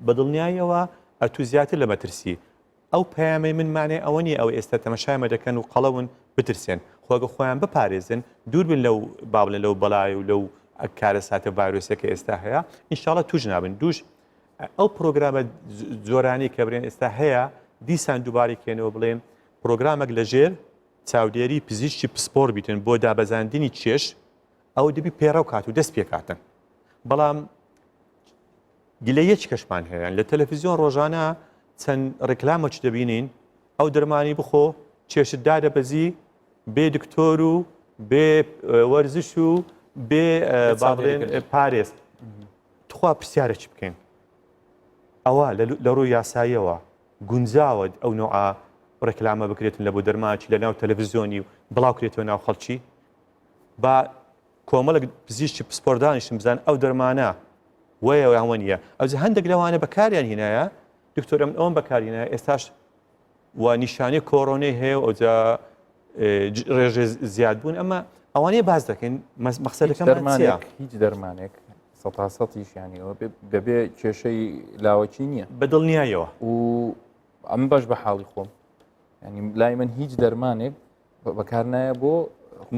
بە دڵنیاییەوە ئەتو زیاتر لە مەترسی ئەو پەیامەی من مانای ئەوە نییە ئەو ئێستا تەمەشایمە دەکەن و قەڵەون بترسێن خۆگە خۆیان بپارێزن دوور بن لەو با بڵێن لەو بەڵای و لەو کارەساتە ڤایرۆسەکە ئێستا هەیە ئینشاڵە توش نابن دووش ئەو پرۆگرامە جۆرانی کە برێن ئێستا هەیە دیسان دووبارەی کێنەوە بڵێن پرۆگرامێک لەژێر چاودێری پزیشکی پسپۆر بیتن بۆ دابەزاندنی کێش ئەو دەبی پەیڕەو کات و دەست پێکاتن بەڵام گلە یەک کەشمان هەیە لە تەلەفیزیۆن ڕۆژانە چەند ڕیکلامەچ دەبینین ئەو دەرمانی بخۆ کێشت دادەبەزی بێ دکتۆر و بێ وەرزش و بێ باڵێن پارێز تخوا پرسیارێکی بکەین ئەوە لە ڕووی یاساییەوە گونجاوە ئەو نوعە ڕێکلامە بکرێتن لە بۆ دەرماچی لە ناو تەلەڤزیۆنی و بڵاوکرێتەوە ناو خەڵکی با کۆمەڵک پزیشکی پسپۆردانیشم بزان ئەو دەرمانە وەیە یان وە نییە ئەوجا هەندێک لەوانە بەکاریان هینایە دکتۆر ئەمن ئەوم بەکارهینایە ئێستاش و نیشانەی کۆرۆنەی هەیە و ئەوجا ڕێژێ زیاد بوون ئەمە ئەوانەیە باز دەکەین مەخسەرەکەمانێک هیچ دەرمانێک سەتا سەتیش یانیەوە بەبێ کێشەی لاوەکی نییە بە دڵنیایەوە و ئەم باش بە حاڵی خۆم ینی لای من هیچ دەرمانێک بەکار نایە بۆ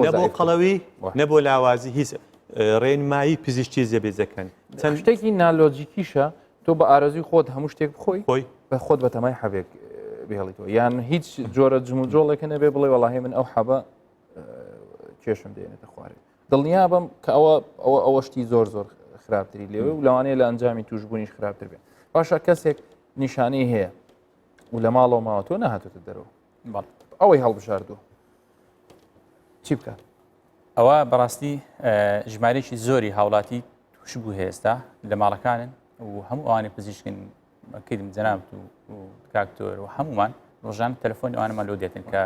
نە بۆ قەڵەوی نە بۆ لاوازی هیچ ڕێنمایی پزیشکی زێبێزەکەن چەند شتێکی نالۆجیکیشە تۆ بە ئارەزوی خۆت هەموو شتێک بخۆی خۆی بە خۆت بە تەمای حەبێک بهێڵیتەوە یان هیچ جۆرە جموجۆڵێکە نەبێ بڵێ وەڵاهی من ئەو حەبە کێشم دێنێتە خوارێ دڵنیا بم کە ئەوە ئەوە ئەوە شتی زۆر زۆر خراپتری لێوێ و لەوانەیە لە ئەنجامی توشببوونیش خراپتر بێت باشە کەسێک نیشانەی هەیە و لە ماڵەوە ماوە تۆ نەهاتوتە دەرەوە ئەوەی هەڵبژاردووە. چی بکات؟ ئەوە بەڕاستی ژمارەیەکی زۆری هاوڵاتی تووشبوو هەیە ئێستا لە ماڵەکانن و هەموو ئەوانەی پزیشکن کردم جەنابت و کاکتۆر و هەمومان ڕۆژان تەلەفۆنی ئەوانەمان لۆ دێتن کە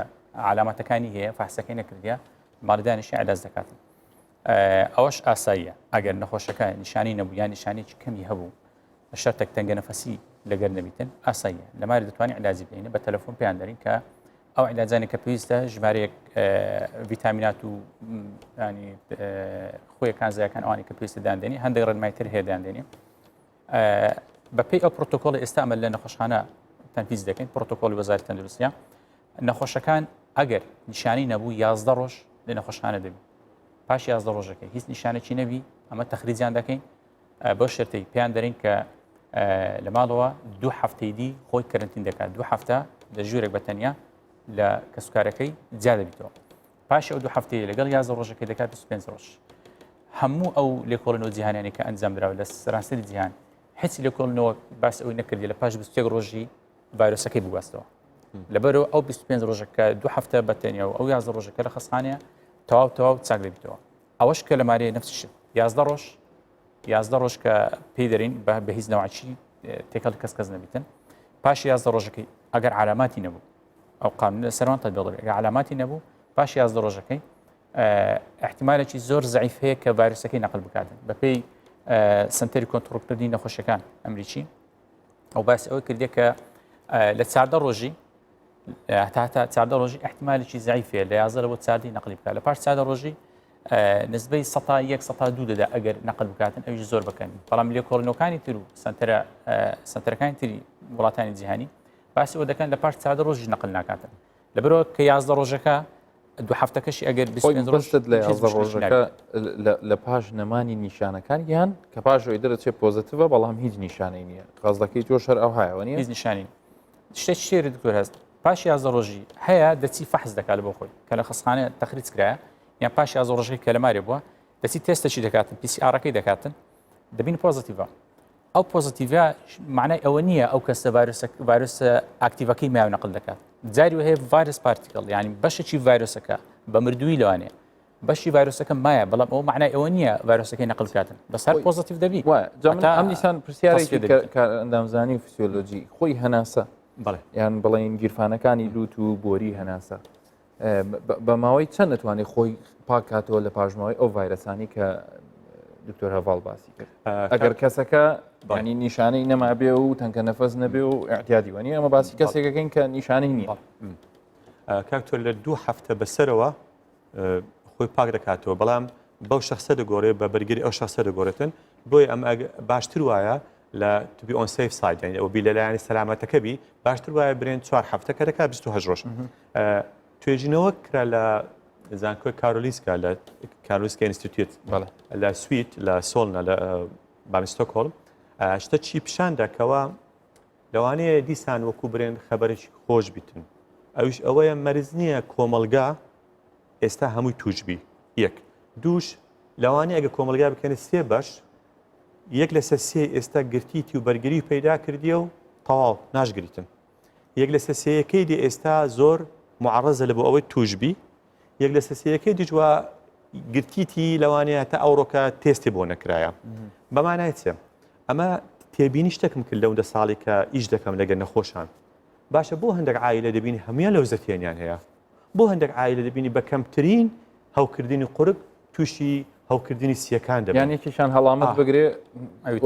علامەتەکانی هەیە فەحسەکەی نەکردە ماڵدانیشی علاج دەکاتن ئەوەش ئاساییە ئەگەر نەخۆشەکە نیشانی نەبوو یان نیشانێکی کەمی هەبوو شەرتێک تەنگە نەفەسی لەگەر نەبیتن ئاساییە لەماری دەتوانانی علاجی بینە بە تەلەفۆن پێیان دەرین کە ئەو عیلاجانە کە پێویستە ژمارەیەک ڤیتامینات و ینی خۆیەکان زیاکان ئەوانی کە پێویستە داندێنی هەندێک ڕێنمای تر هەیە داندێنی بەپێی ئەو پرۆتۆکۆلی ئێستا ئەمە لە نەخۆشخانە تەنفیز دەکەین پرۆتۆکۆلی وەزارەتی تەندروستیە نەخۆشەکان ئەگەر نیشانی نەبوو یازدە ڕۆژ لە نەخۆشخانە دەبی پاش یازدە ڕۆژەکە هیچ نیشانێکی نەبی ئەمە تەخریجیان دەکەین بەو شەرتەی پێیان دەرین کە لە ماڵەوە دوو هەفتەی دی خۆی کەرنتین دەکات دوو هەفتە لە ژوورێک بە تەنیا لە کەسوکارەکەی جیا دەبیتەوە پاش ئەو دوو هەفتەیە لەگەڵ یازە ڕۆژەکەی دەکات 25 ڕۆژ هەموو ئەو لێکۆڵینەوە جیهانیانی کە ئەنجام دراوە لە سەرانسەری جیهان هیچ لێکۆڵینەوە باس ئەوەی نەکردی لە پاش 21 ڕۆژی ڤایرۆسەکەی بگواستەوە لەبەرەوە ئەو 25 ڕۆژەکە دوو هەفتە بە تەنیا و ئەو یازە ڕۆژەکە لە خەستانەیە تەواو تەواو چاک دەبیتەوە ئەوەش کە لە مارەیە نفسی شت یازدە ڕۆژ یازدە ڕۆژ کە پێی دەرین بە هیچ نەوەچی تێکەڵ کەس کەس نەبیتن پاش یازدە ڕۆژەکەی ئەگەر علاماتی نەبوو ئەو قانون لە سەروان تەبێڵ ئەگەر علاماتی نەبوو پاش یازدە ڕۆژەکەی احتیمالێکی زۆر زعیف هەیە کە ڤایرۆسەکەی نەقل بکاتن بەپێی سنتەری کۆنتترۆلکردنی نەخۆشیەکان ئەمریکی ئەو باس ئەوە کردێ کە لە چاردە ڕۆژی هەتا چاردە ڕۆژی احتیمالێکی زعیفەیە لە یازدە بۆ چاردی نەقلی بکات لە پاش چاردە ڕۆژی نسبەی سەتا یەک سەتا دوو دەدا ئەگەر نەقل بکاتن ئەویش زۆر بکەن بەڵام لێکۆڵینەوەکانی تر و سنتەرە سنتەرەکانی تری وڵاتانی جیهانی باسی ئەوە دەکەن لە پاش چاردە ڕۆژی نەقل ناکاتن لەبەرەوە کە یازدە ڕۆژەکە دوو هەفتەکەشی ئەگەر بستت لە یازدە ڕۆژەکە لە پاش نەمانی نیشانەکان یان کە پاش ئەوی دەرەچێت positive ە بەڵام هیچ نیشانەی نییە قازدەکەی تۆ شەر ئەو هایەوە نیە هیچ نیشانی شتێک شێری دکتۆر هەست پاش یازدە ڕۆژی هەیە دەچی فەحس دەکات بۆ خۆی کە لە خەستخانە تەخریج کرایە یان پاش یازدە ڕۆژەکەی کە لە مارێ بووە دەچی تێستەکی دەکاتن PCR ەکەی دەکاتن دەبین positive ە ئەو positive ە معنای ئەوە نییە ئەو کەسە ڤایرۆسە ڤایرۆسە active ەکەی ماوە نەقل دەکات جاری هەیە virus particle یعنی بەشێکی ڤایرۆسەکە بە مردووی لەوانەیە بەشی ڤایرۆسەکە مایە بەڵام ئەو معنای ئەوە نییە ڤایرۆسەکەی نەقل بکاتن بەس هەر positive دەبی ئەم دیسان پرسیارێکی ئەندامزانی و فسیۆلۆجی خۆی هەناسە بەڵێ یان بڵین گیرفانەکانی لوت و بۆری هەناسە بە ماوەی چەند دەتوانێت خۆی پاکاتەوە لە پاشماوەی ئەو ڤایرەسانی کە دکتۆر هەڤاڵ باسی کرد ئەگەر کەسەکە بانی نیشانەی نەمابێ و تەنکە نەفەس نەبێ و اعتیادی وەنی ئەمە باسی کەسێکەکەین کە نیشانەی نییە کاکتۆر لە دوو هەفتە بەسەرەوە خۆی پاک دەکاتەوە بەڵام بەو شخصە دەگۆڕێ بە بەرگری ئەو شخصە دەگۆڕێتن بۆیە ئەم باشتر وایە لە to be on safe side یعنی ئەو بی لەلایەنی سەلامەتەکە بی باشتر وایە برێن چوار هەفتە کە دەکات 28 ڕۆژ توێژینەوە کرا لە زانکۆی کارۆلیسکا لە کارۆلیسکا ئینستیتوت لە سوید لە سۆلنا لە بامی ستۆکهۆڵم شتە چی پیشان دەکەوە لەوانەیە دیسان وەکو برێن خەبەرێکی خۆش بیتن ئەویش ئەوەیە مەرز نییە کۆمەلگا ئێستا هەمووی توشبی یەک دووش لەوانەیە ئەگە کۆمەلگا بکەنە سێ بەش یەک لەسەر سێ ئێستا گرتیتی و بەرگری پەیدا کردیە و تەواو ناشگریتن یەک لەسەر سێیەکەی دی ئێستا زۆر معڕزە لە بۆ ئەوەی توشبی یەک لەسەر سێیەکەی دیجوە گرتیتی لەوانەیە تا ئەوڕۆکە تێستی بۆ نەکرایە بەمانای چێ ئەمە تێبینی شتێکم کرد لەو دە ساڵی کە ئیش دەکەم لەگەر نەخۆشان باشە بۆ هەندێک عیلە دەبینی هەمویان لەو زەتێنیان هەیە بۆ هەندێک عیلە دەبینی بە کەمترین هەوکردنی قورگ تووشی هەوکردنی سیەکان دەبن یان یەکێکیان هەڵامەت بگرێ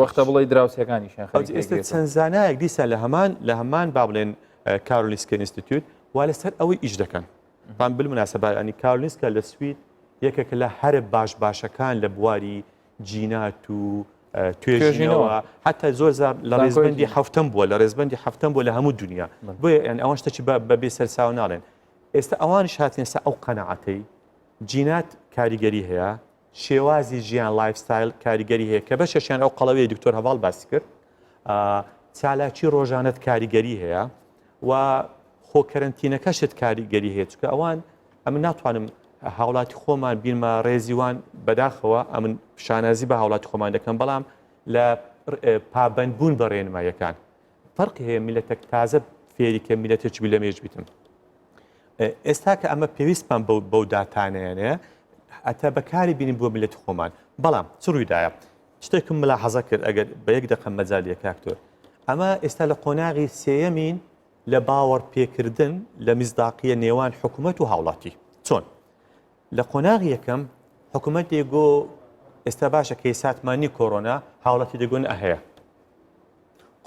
وەختە بڵێ دراوسەکانیشیان ئێستا چەند زانایەک دیسان لە هەمان لە هەمان با بڵێن کارۆلیسکە ئینستیتوت وا لەسەر ئەوەی ئیش دەکەن پام بالمناسبە ینی کارۆلیسکا لە سوید یەکێکە لە هەرە باش باشەکان لە بواری جینات و توێژینەوە حتا زۆر زار لە ڕێزبندی هەفتەم بووە لە ڕێزبندی هەفتەم بووە لە هەموو دنیا بۆیە یان ئەوان شتێکی بە بێ سەرساو ناڵێن ئێستا ئەوانیش هاتنە سەر ئەو قەناعەتەی جینات کاریگەری هەیە شێوازی ژیان lifestyle کاریگەری هەیە کە بەشێکیان ئەو قەڵەوەی دکتۆر هەواڵ باسی کرد چالاکی ڕۆژانەت کاریگەری هەیە و خۆ کەرەنتینەکەشت کاریگەری هەیە چکە ئەوان ئەمن ناتوانم هاوڵاتی خۆمان بیرمە ڕێزیوان بەداخەوە ئەمن شانازی بە هاوڵاتی خۆمان دەکەم بەڵام لە پابندبوون بە ڕێنماییەکان فەرقی هەیە میلەتێک تازە فێری کە میلەتێکی بی لە مێژ بیتم. ئێستا کە ئەمە پێویستمان بەو داتانەیەنەیە ئەتا بەکاری بینین بۆ میلەتی خۆمان بەڵام چ ڕوویدایە شتێکم ملاحەزە کرد ئەگەر بە یەک دەقە مەجالیە کاکتۆر ئەمە ئێستا لە قۆناغی سێیەمین لە باوەڕ پێکردن لە میزداقیە نێوان حکوومەت و هاوڵاتی چۆن لە قۆناغی یەکەم حکوومەت دێگۆ ئێستا باشە کەیساتمانی کۆرۆنا هاوڵاتی دەگۆن ئەهەیە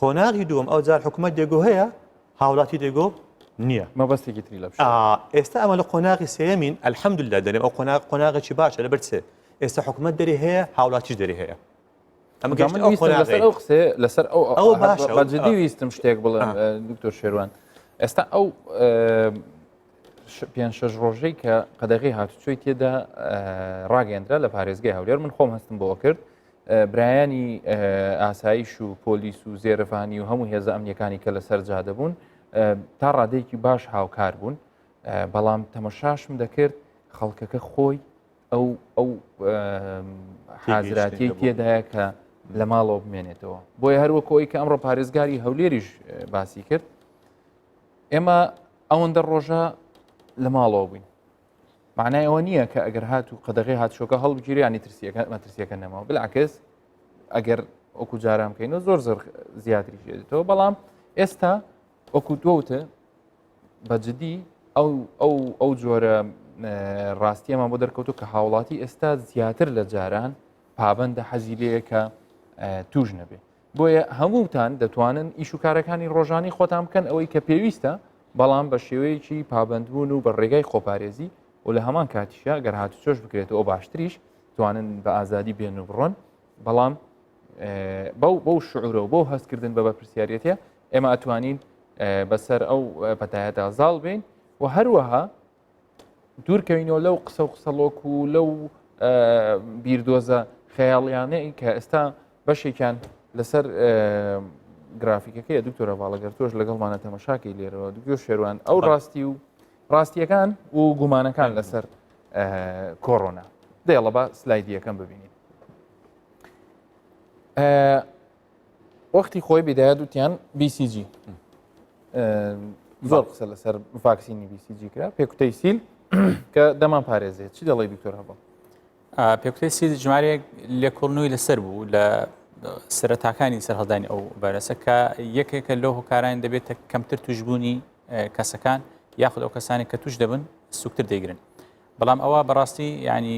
قۆناغی دووەم ئەو جار حکوومەت دێگۆ هەیە هاوڵاتی دێگۆ نییە مەبەستێکی تری لە ئێستا ئەمە لە قۆناغی سێمین الحەمدلله دەێم ئەو قۆناغ قۆناغێکی باشە لەبەر چێ ئێستا حکوومەت دەری هەیە هاوڵاتیش دەری هەیە ئەمە گەشت ئەو قۆناغەی ئەو قسەیە لەسەر ئەو ئەو باشە بە جدی ویستم شتێک بڵێم دکتۆر شێروان ئێستا ئەو پێ شەش ڕۆژەی کە قەدەغی هاتوچۆی تێدا ڕاگەندرا لە پارێزگای هەولێر من خۆم هەستم بۆ کرد برایانی ئاسایش و پۆلیس و زێرەڤانی و هەموو هێزە ئەمنیەکانی کە لەسەر جادە بوون تا ڕادەیەکی باش هاوکار بوون بەڵام تەمەشاشم دەکرد خەڵکەکە خۆی ئەو ئەو حازراتیەی تێدایە کە لە ماڵەوە بمێنێتەوە بۆیە هەروەکەوەی کە ئەمڕۆ پارێزگاری هەولێریش باسی کرد ئێمە ئەوەندە ڕۆژە لە ماڵەوە بووین معنای ئەوە نییە کە ئەگەر هات و قەدەغی هاتشۆکە هەڵبگیری ینی ترسیەکە مەترسیەکە نەماوە بالعکس ئەگەر وەکو جاران بکەینەوە زۆر زۆر زیاتری ژێتەوە بەڵام ئێستا وەکو دووتە بە جدی ئەو ئەو ئەو جۆرە ڕاستیەمان بۆ دەرکەوتو کە هاوڵاتی ئێستا زیاتر لە جاران پابندە حەزی لەیە کە توش نەبێ بۆیە هەمووتان دەتوانن ئیش و کارەکانی ڕۆژانی خۆتان بکەن ئەوەی کە پێویستە بەڵام بە شێوەیەکی پابندبوون و بە ڕێگای خۆپارێزی و لە هەمان کاتیشە گەر هاتوچۆش بکرێتەوە باشتریش توانن بە ئازادی بێن و بڕۆن بەڵام بەو بەو شعورە و بۆ هەستکردن بە بەرپرسیارەتە ئێمە ئەتوانین بەسەر ئەو پەتایەدا زاڵ بین و هەروەها دوورکەوینەوە لەو قسە و قسەڵۆک و لەو بیردۆزە خەیاڵیانەی کە ئێستا بەشێکیان لەسەر گرافیکەکەی دکتۆرە باڵەگەر تۆش لەگەڵمانە تەمەشاکەی لێرەوە دکتۆر شێروان ئەو ڕاستی و ڕاستیەکان و گومانەکان لەسەر کۆرۆنا دێڵە بە سلایدی یەکەم ببینین وەختی خۆی بیدایەت وتیان BCG زۆر قسە لەسەر ڤاکسینی BCG کرا پێکوتەی سیل کە دەمان پارێزێت چی دەڵی دکتۆر هەبڵ پێکوتەی سیل ژمارەیەک لێکۆڵنەوەی لەسەر بوو لە سەرەتاکانی سەرهەڵدانی ئەو ڤایرەسە کە یەکێکە لەو هۆکاران دەبێتە کەمتر توشببوونی کەسەکان یاخود ئەو کەسانی کە توش دەبن سوکتر دەیگرن بەڵام ئەوە بەڕاستی ینی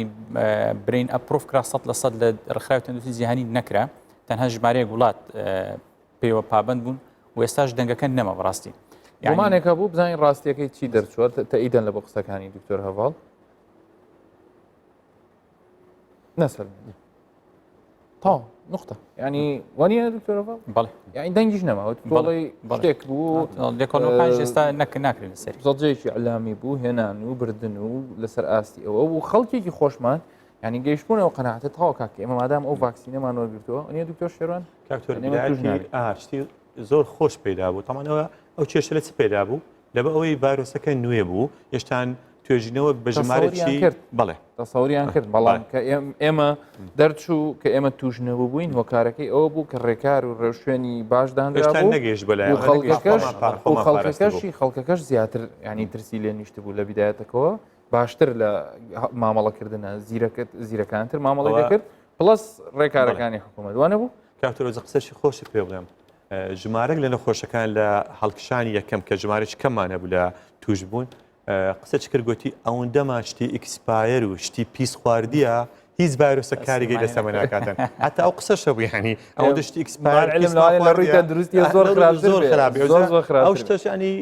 برین approve کرا 100% لە ڕێکخراوی تەندروستی جیهانی نەکرا تەنها ژمارەیەک وڵات پێوە پابند بوون و ئێستاش دەنگەکە نەما بەڕاستی. گومانێک هەبوو بزانین ڕاستیەکەی چی دەرچووە تەئیدەن لە بۆ قسەکانی دکتۆر هەڤاڵ نەسەلمێنی تاو نقطە ینی وانە دکتۆر هەڤاڵ بەڵێ یعنی دەنگیش نەماوە بەڵێ شتێک بوو لێکۆڵەکان ئێستا نەک ناکرێن لەسەر زەجێکی ئەلامی بوو هێنان و بردن و لەسەر ئاستی ئەوە و خەڵکێکی خۆشمان ینی گەیشتبوونەوە قەناعەتە تەواو کاکە ئێمە مادام ئەو ڤاکسینەمان وەرگرتووە نیە دکتۆر شێروان کاکتۆر شتی زۆر خۆش پەیدا بوو تەمانەوە ئەو کێشە لە چ پەیدا بوو لەبە ئەوەی ڤایرۆسەکە نوێ بوو هێشتان توێژینەوە بە ژمارەی کرد بەڵێ تەسەوریان کرد بەڵام کە ئێمە دەرچوو کە ئێمە توش نەبووین هۆکارەکەی ئەوە بوو کە ڕێکار و ڕێوشوێنی باش دانرا نەگەیشت بەلای خەڵکەکەش خەڵکەکەشی خەڵکەکەش زیاتر ینی ترسی لێ نیشت بوو لە بیدایەتەکەەوە باشتر لە مامەڵەکردنە زیرەکەت زیرەکانتر مامەڵی دەکرد plus ڕێکارەکانی حکوومەت وانە بوو کاک تۆ قسەشی خۆشی پێ بڵێم ژمارەك لە نەخۆشەکان لە هەڵکشانی یەکەم کە ژمارەی کەممان هەبوو لە توش بوون قسە چ کرد گوتی ئەوەندەمان شتی expire و شتی پیس خواردیە هیچ ڤایرۆسە کاریگەی لەسەمە ناکاتن حتا ئەو قسە شەبوو ینی ئەوەندە شتی expire لە ڕووی تەندروستی زۆر خراپ زۆر خراپ زۆر خراپ ئەو شتەش ینی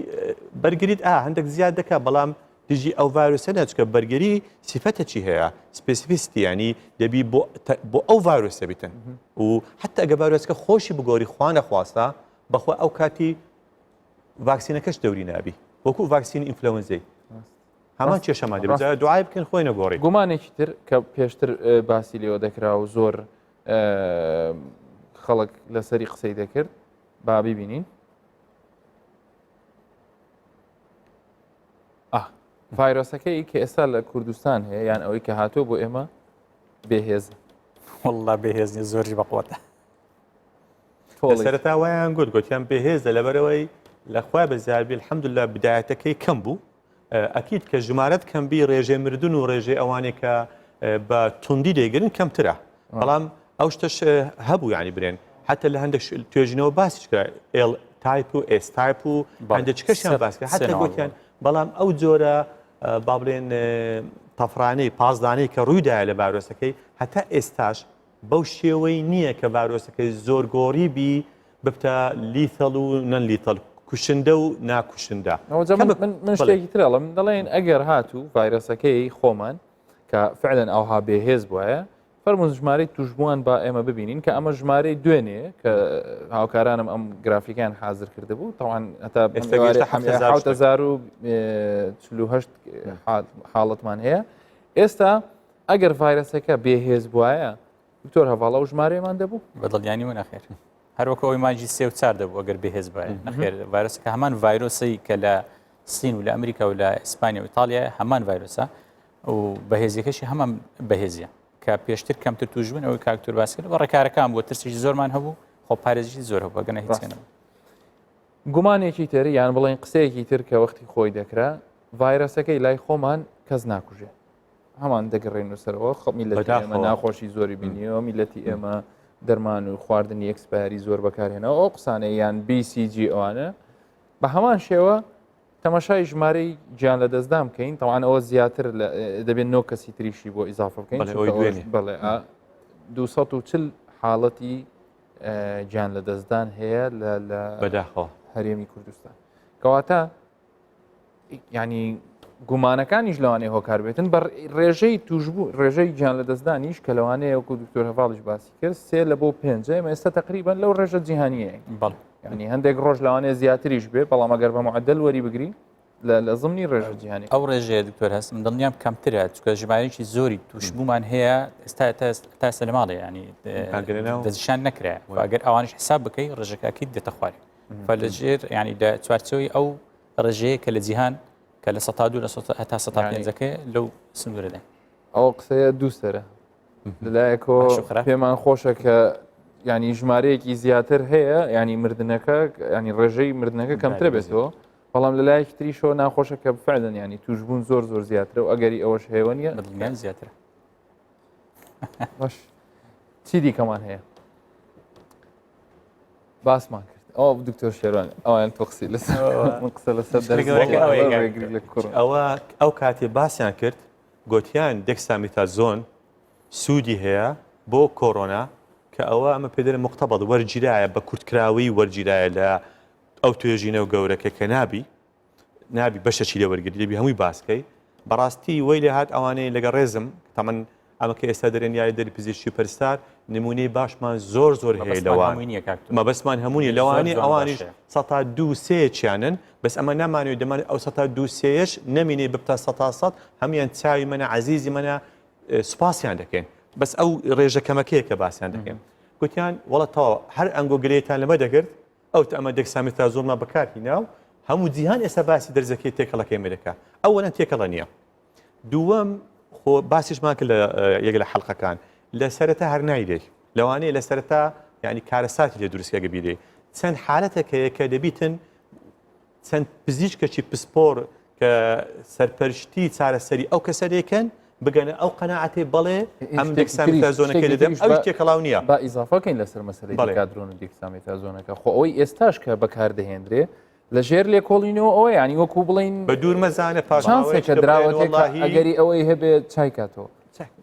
بەرگریت ئا هەندێک زیاد دەکات بەڵام دژی ئەو ڤایرۆسە نا چونکە بەرگری سیفەتەکی هەیە specificity ینی دەبی بۆ ئەو ڤایرۆسە بیتن و حتا ئەگە ڤایرۆسەکە خۆشی بگۆری خوا نەخواستە بەخوا ئەو کاتی ڤاکسینەکەش دەوری نابی وەکو ڤاکسینی ئینفلەوەنزەی هەمان کێشەمان دەبێت دوعای بکەن خۆی نەگۆڕی گومانێکی تر کە پێشتر باسی لێوە دەکرا و زۆر خەڵک لەسەری قسەی دەکرد با ببینین ڤایرۆسەکەی کە ئێستا لە کوردستان هەیە یان ئەوەی کە هاتووە بۆ ئێمە بێهێز والله بێهێز نیە زۆری بەقوەتە سەرەتا وایان گوت گوتیان بێهێزە لەبەرەوەی لەخوا بەزیابی الحەمدلله بدایەتەکەی کەم بوو. ئەکید کە ژمارەت کەم بی ڕێژەی مردن و ڕێژەی ئەوانەی کە بە توندی دەیگرن کەمترە بەڵام ئەو شتەش هەبوو ینی برێن حتا لە هەندێک توێژینەوە باسیش کرا L type و S type و هەندێک کەشیان باس کرا حتا گوتیان بەڵام ئەو جۆرە با بڵێن تەفرانەی پازدانەی کە ڕوویدایە لە ڤایرۆسەکەی هەتا ئێستاش بەو شێوەی نییە کە ڤایرۆسەکەی زۆر گۆڕی بی ببتە lethal و non lethal کوشندە و ناکوشندە. من شتێکی تر ئەڵێم دەڵێن ئەگەر هاتوو ڤایرۆسەکەی خۆمان کە فعلەن ئەوها بێهێز بوایە فەرموون ژمارەی توشبووان با ئێمە ببینین کە ئەمە ژمارەی دوێنێ کە هاوکارانم ئەم گرافیکیان حاضر کردبوو تاوان هەتا 1940 حاڵەتمان هەیە ئێستا ئەگەر ڤایرەسەکە بێهێز بواە دکتۆر هەڤاڵ ئەو ژمارەیەمان دەبوو؟ بە دڵنیانیەوە نەخێر. هەروەکو ئەوەی مانگی سێ و چار دەبوو ئەگەر بێهێز بایە نەخێر ڤایرۆسەکە هەمان ڤایرۆسی کە لە سین و لە ئەمریکا و لە ئیسپانیا و ئیتالیا هەمان ڤایرۆسە و بەهێزیەکەشی هەمان بەهێزیە کە پێشتر کەمتر توش بوون ئەوەی کاک دکتۆر باس کرد بە ڕێکارەکان بۆ ترسیش زۆرمان هەبوو خۆپارێزیی زۆر هەبوو ئەگەنە هیچ نەبوو. گومانێکی تر یان بڵێن قسەیەکی تر کە وەختی خۆی دەکرا ڤایرەسەکەی لای خۆمان کەس ناکوژێ هەمان دەگەڕێنەوە سەرەوە خۆ میلەتی ئێمە ناخۆشی زۆری بینیەوە میلەتی ئێمە دەرمان و خواردنی expiry زۆر بەکارهێنەوە ئەو قسانە یان BCG ئەوانە بە هەمان شێوە تەماشای ژمارەی گیان لە دەستدان بکەین تاوان ئەوە زیاتر دەبێت نۆ کەسی تریشی بۆ ئیزافە بکەین بڵێ 240 حاڵەتی گیان لە دەستدان هەیە لە بەداخەوە هەرێمی کوردستان کەواتە ینی گومانەکانیش لەوانەیە هۆکار بێتن بە ڕێژەی توشبوو ڕێژەی گیان لە دەستدانیش کە لەوانەیە وەکو دکتۆر هەواڵیش باسی کرد سێ لە بۆ پێنج ئێمە ئێستا تقریبان لەو ڕێژە جیهانیە بەڵ ینی هەندێک ڕۆژ لەوانەیە زیاتریش بێ بەڵام ئەگەر بە معدل وەری بگری لە زمنی ڕێژە جیهانی ئەو ڕێژەیە دکتۆر هەستم دڵنیام کەمترە چکە ژمارەیەکی زۆری توشبوومان هەیە ئێستا تا ئێستا لە ماڵێ ینی دەستنیشان نەکرا ئەگەر ئەوانش حساب بکەی ڕێژەکەکی دێتە خوارێ فلەژێر ینی لە چوارچەوەی ئەو ڕێژەیە کە لە جیهان کە لە سەتا دوو لە هەتا سەتا پێنجەکەی لەو سنوورەدا. ئەو قسەیە دوو سەرە لەلایەکەوە پێمان خۆشە کە ینی ژمارەیەکی زیاتر هەیە ینی مردنەکە ینی ڕێژەی مردنەکە کەمتر بێتەوە بەڵام لە لایەکی تریشەوە ناخۆشە کە فعلەن ینی توشبوون زۆر زۆر زیاترە و ئەگەری ئەوەش هەیە نیە دڵنیام زیاترە باش چی دیکەمان هەیە باسمان کرد ئەوە دکتۆر شێران ئەویان تۆ قسی لەسەر من قسە لەسەر ئەوە ئەو کاتێ باسیان کرد گوتیان دێکسامیتازۆن سوودی هەیە بۆ کۆرۆنا کە ئەوە ئەمە پێدەێ مختبەت وەرگیرایە بە کورتکراوی وەرگیرایە لە ئەو توێژینە و گەورەکە کە نابی نابی بەشەکی لێ وەرگری دەبی هەمووی باسکەی بەڕاستی وەی لێ هات ئەوانەی لەگە ڕێزم تەمەن ئەمە کە ئێستا دەرێن یاری دەری پزیشکی پەرستار نمونەی باشمان زۆر زۆر هەیە لەوان مەبەستمان هەمووی لەوانی ئەوانیش سەتا دوو سێچیانن بەس ئەمە نامانوێت دەمان ئەو سەتا دوو سێش نەمینێ ببتە سەتا سەد هەمیان چاوی منە عزیزی منە سوپاسیان دەکەین بەس ئەو ڕێژە کەمەکەیە کە باسییان دەکەین گوتیان وڵە تەواو هەر ئەنگۆ گرێتان لەمە دەکرد ئەو ئەمە دێکسامیتازۆنمان بەکار هینا و هەموو جیهان ئێستا باسی دەرزەکەی تێکەڵەکەی ئەمریکا ئەوەنە تێکەڵە نییە دووەم خۆ باسیشمان کرد لە یەک لە حەڵقەکان لە سەرەتا هەر نایدەی لەوانەیە لە سەرەتا یعنی کارەساتی لێ دروستکەگە بیدەی چەند حالەتێک هەیە کە دەبیتن چەند پزیشکەکی پسپۆر کە سەرپەرشتی چارەسەری ئەو کەسە دەکەن بگەنە ئەو قەناعەتەی بەڵێ ئەم دێکسامیتازۆنەکەی دەدەم ئەویش تێکەڵاو نییە. با ئیزافەکەین لەسەر مەسەلەی دیکادرۆن و دیکسامیتازۆنەکە خۆ ئەوەی ئێستاش کە بەکاردەهێندرێ لە ژێر لێکۆڵینەوە ئەوە ینی وەکو بڵین بە دوور مەزانە پاشانسێکە دراوەتێک ئەگەری ئەوەی هەبێت چای کاتەوە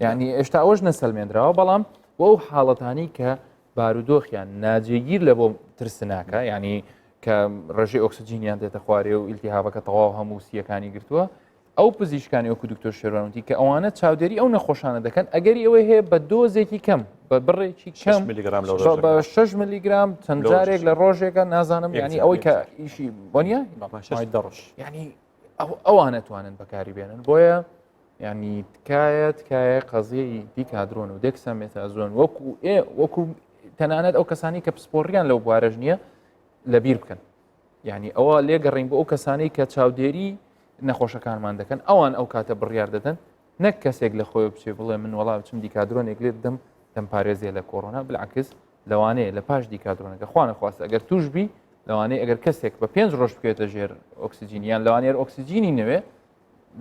ینی ئێشتا ئەوەش نەسەلمێنراوە بەڵام بۆ ئەو حاڵەتانی کە بارودۆخیان ناجێگیر لە بۆ ترسناکە ینی کە ڕێژەی ئۆکسجینیان دێتە خوارێ و ئیلتیهابەکە تەواو هەموو سیەکانی گرتووە ئەو پزیشکانی وەکو دکتۆر شێروان وتی کە ئەوانە چاودێری ئەو نەخۆشانە دەکەن ئەگەری ئەوەی هەیە بە دۆزێکی کەم بە بڕێکی کەم میلیگرام لە بە 6 میلیگرام چەند جارێک لە ڕۆژێکە نازانم ینی ئەوەی کە ئیشی بۆ نییە دەڕۆژ ینی ئەوانە توانن بەکاری بێنن بۆیە ینی تکایە تکایە قەزیەی دیکادرۆن و دێکسامێتازۆن وەکو ئێ وەکو تەنانەت ئەو کەسانی کە پسپۆڕیان لەو بوارەش نییە لەبیر بکەن یعنی ئەوە لێگەڕین بۆ ئەو کەسانەی کە چاودێری نەخۆشەکانمان دەکەن ئەوان ئەو کاتە بڕیار دەدەن نەک کەسێک لە خۆی بچێ بڵێ من وەڵا بچم دیکادرۆنێک لێ بدەم دەمپارێزێ لە کۆرۆنا بالعکس لەوانەیە لە پاش دیکادرۆنەکە خوانە خواست ئەگەر توش بی لەوانەیە ئەگەر کەسێک بە پێنج ڕۆژ بکەوێتە ژێر ئۆکسجین یان لەوانەیە ئۆکسجینی نەوێ.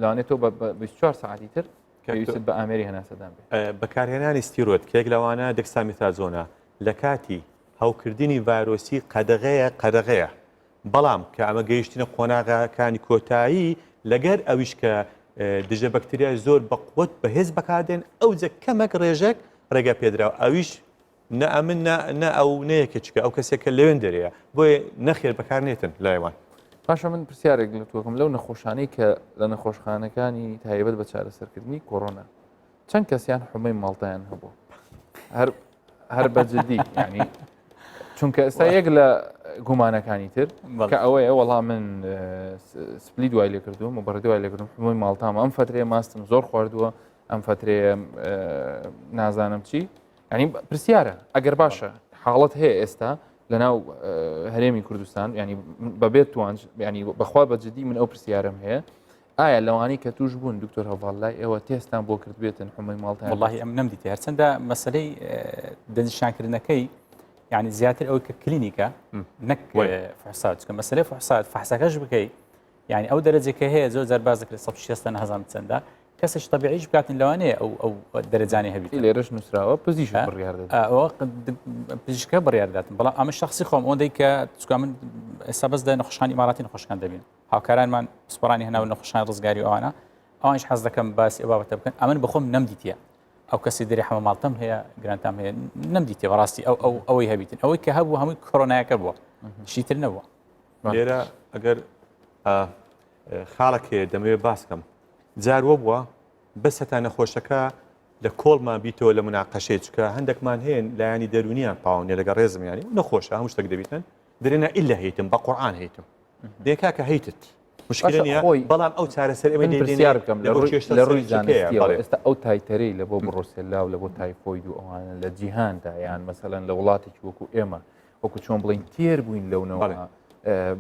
لەوانێت تۆ بە 24 ساعتی تر پێویستت بە ئامێری هەناسەدان بێت. بەکارهێنانی ستیرۆید کە یەک لەوانە دێکسامیتازۆنە لە کاتی هەوکردنی ڤایرۆسی قەدەغەیە قەدەغەیە بەڵام کە ئەمە گەیشتنە قۆناغەکانی کۆتایی لەگەر ئەویش کە دژە بەکتریای زۆر بەقوت بەهێز بەکاردێن ئەوجە کەمەک ڕێژەک ڕێگە پێدراوە ئەویش نە ئەمن نە نە ئەو نە یەکێکە ئەو کەسێک کە لەوێن دەرەیە بۆیە نەخێر بەکار نێتن لایوان. باشە من پرسیارێک لە تۆکەم لەو نەخۆشانەی کە لە نەخۆشخانەکانی تایبەت بە چارەسەرکردنی کۆرۆنا چەند کەسیان حمەی ماڵتایان هەبوو هەر هەر بە جدی ینی چونکە ئێستا یەک لە گومانەکانی تر کە ئەوەیە وەڵام من سپلی دوای لێ کردووم و بەڕێ دوای لێکردم حمەی ماڵتام ئەم فترەیە ماستم زۆر خواردووە ئەم فترەیە نازانم چی ینی پرسیارە ئەگەر باشە حاڵەت هەیە ئێستا لە ناو هەرێمی کوردستان ینی بەبێت توانج ینی بەخوا بە جدی من ئەو پرسیارم هەیە ئایا لەوانەی کە توش بوون دکتۆر هەڤاڵ لای ئێوە تێستان بۆ کرد بێتن حمەی ماڵتان وڵی ئەم نەمدیتی هەرچەندە مەسلەی دەستنیشانکردنەکەی یعنی زیاتر ئەوەی کە کلینیکە نەک فحسات چکە مەسلەی فحسات فحسەکەش بکەی یعنی ئەو دەرەجەکە هەیە زۆر جار باز دەکرێت 160 نازانم چەندە کەسێک تەبیعیش بکاتن لەوانەیە ئەو ئەو دەرەجانی هەبیت لێرەش نووسراوە پزیشک بڕیار دەدات ئەوە پزیشکە بڕیار داتن بەڵام ئەمە شخصی خۆم ئەوەندەی کە چکا من ئێستا بەس لە نەخۆشخانی ئیماراتی نەخۆشەکان دەبین هاوکارانمان پسپۆڕانی هەناو نەخۆشخانی ڕزگاری ئەوانە ئەوانش حەز دەکەم باسی ئەو بابەتە بکەن ئەمن بەخۆم نەمدیتە ئەو کەسی دەری حەمە ماڵتەم هەیە گرانتام هەیە نەمدیتێ بەڕاستی ئەو ئەو ئەوەی هەبیتن ئەوەی کە هەبوو هەمووی کۆرۆنایەکە بووە شیتر نەبووە لێرە ئەگەر خاڵک هەیە دەمەوێت باسکەم جار وە بووە بەس هەتا نەخۆشەکە لە کۆڵمان بیتەوە لە مناقەشەی چکە هەندێکمان هەیە لایەنی دەرونیان تاوانە لەگە ڕێزم ینی نەخۆشە هەموو شتێک دەبیتن درێنە ئیلا هەیتم بە قورآان هەیتم دێ کاکە هەیتت مشکلە نیە خۆی بەڵام ئەو چارەسەر ئێمە من پرسیار بکەم لە ڕووی لە ڕووی زانستیەوە بەڵێ. ئێستا ئەو titer ەی لە بۆ بڕۆسێلا و لە بۆ تایفۆید و ئەوانە لە جیهاندا یان مەسەلەن لە وڵاتێکی وەکو ئێمە وەکو چۆن بڵین تێر بووین لەو نەوە بەڵێ.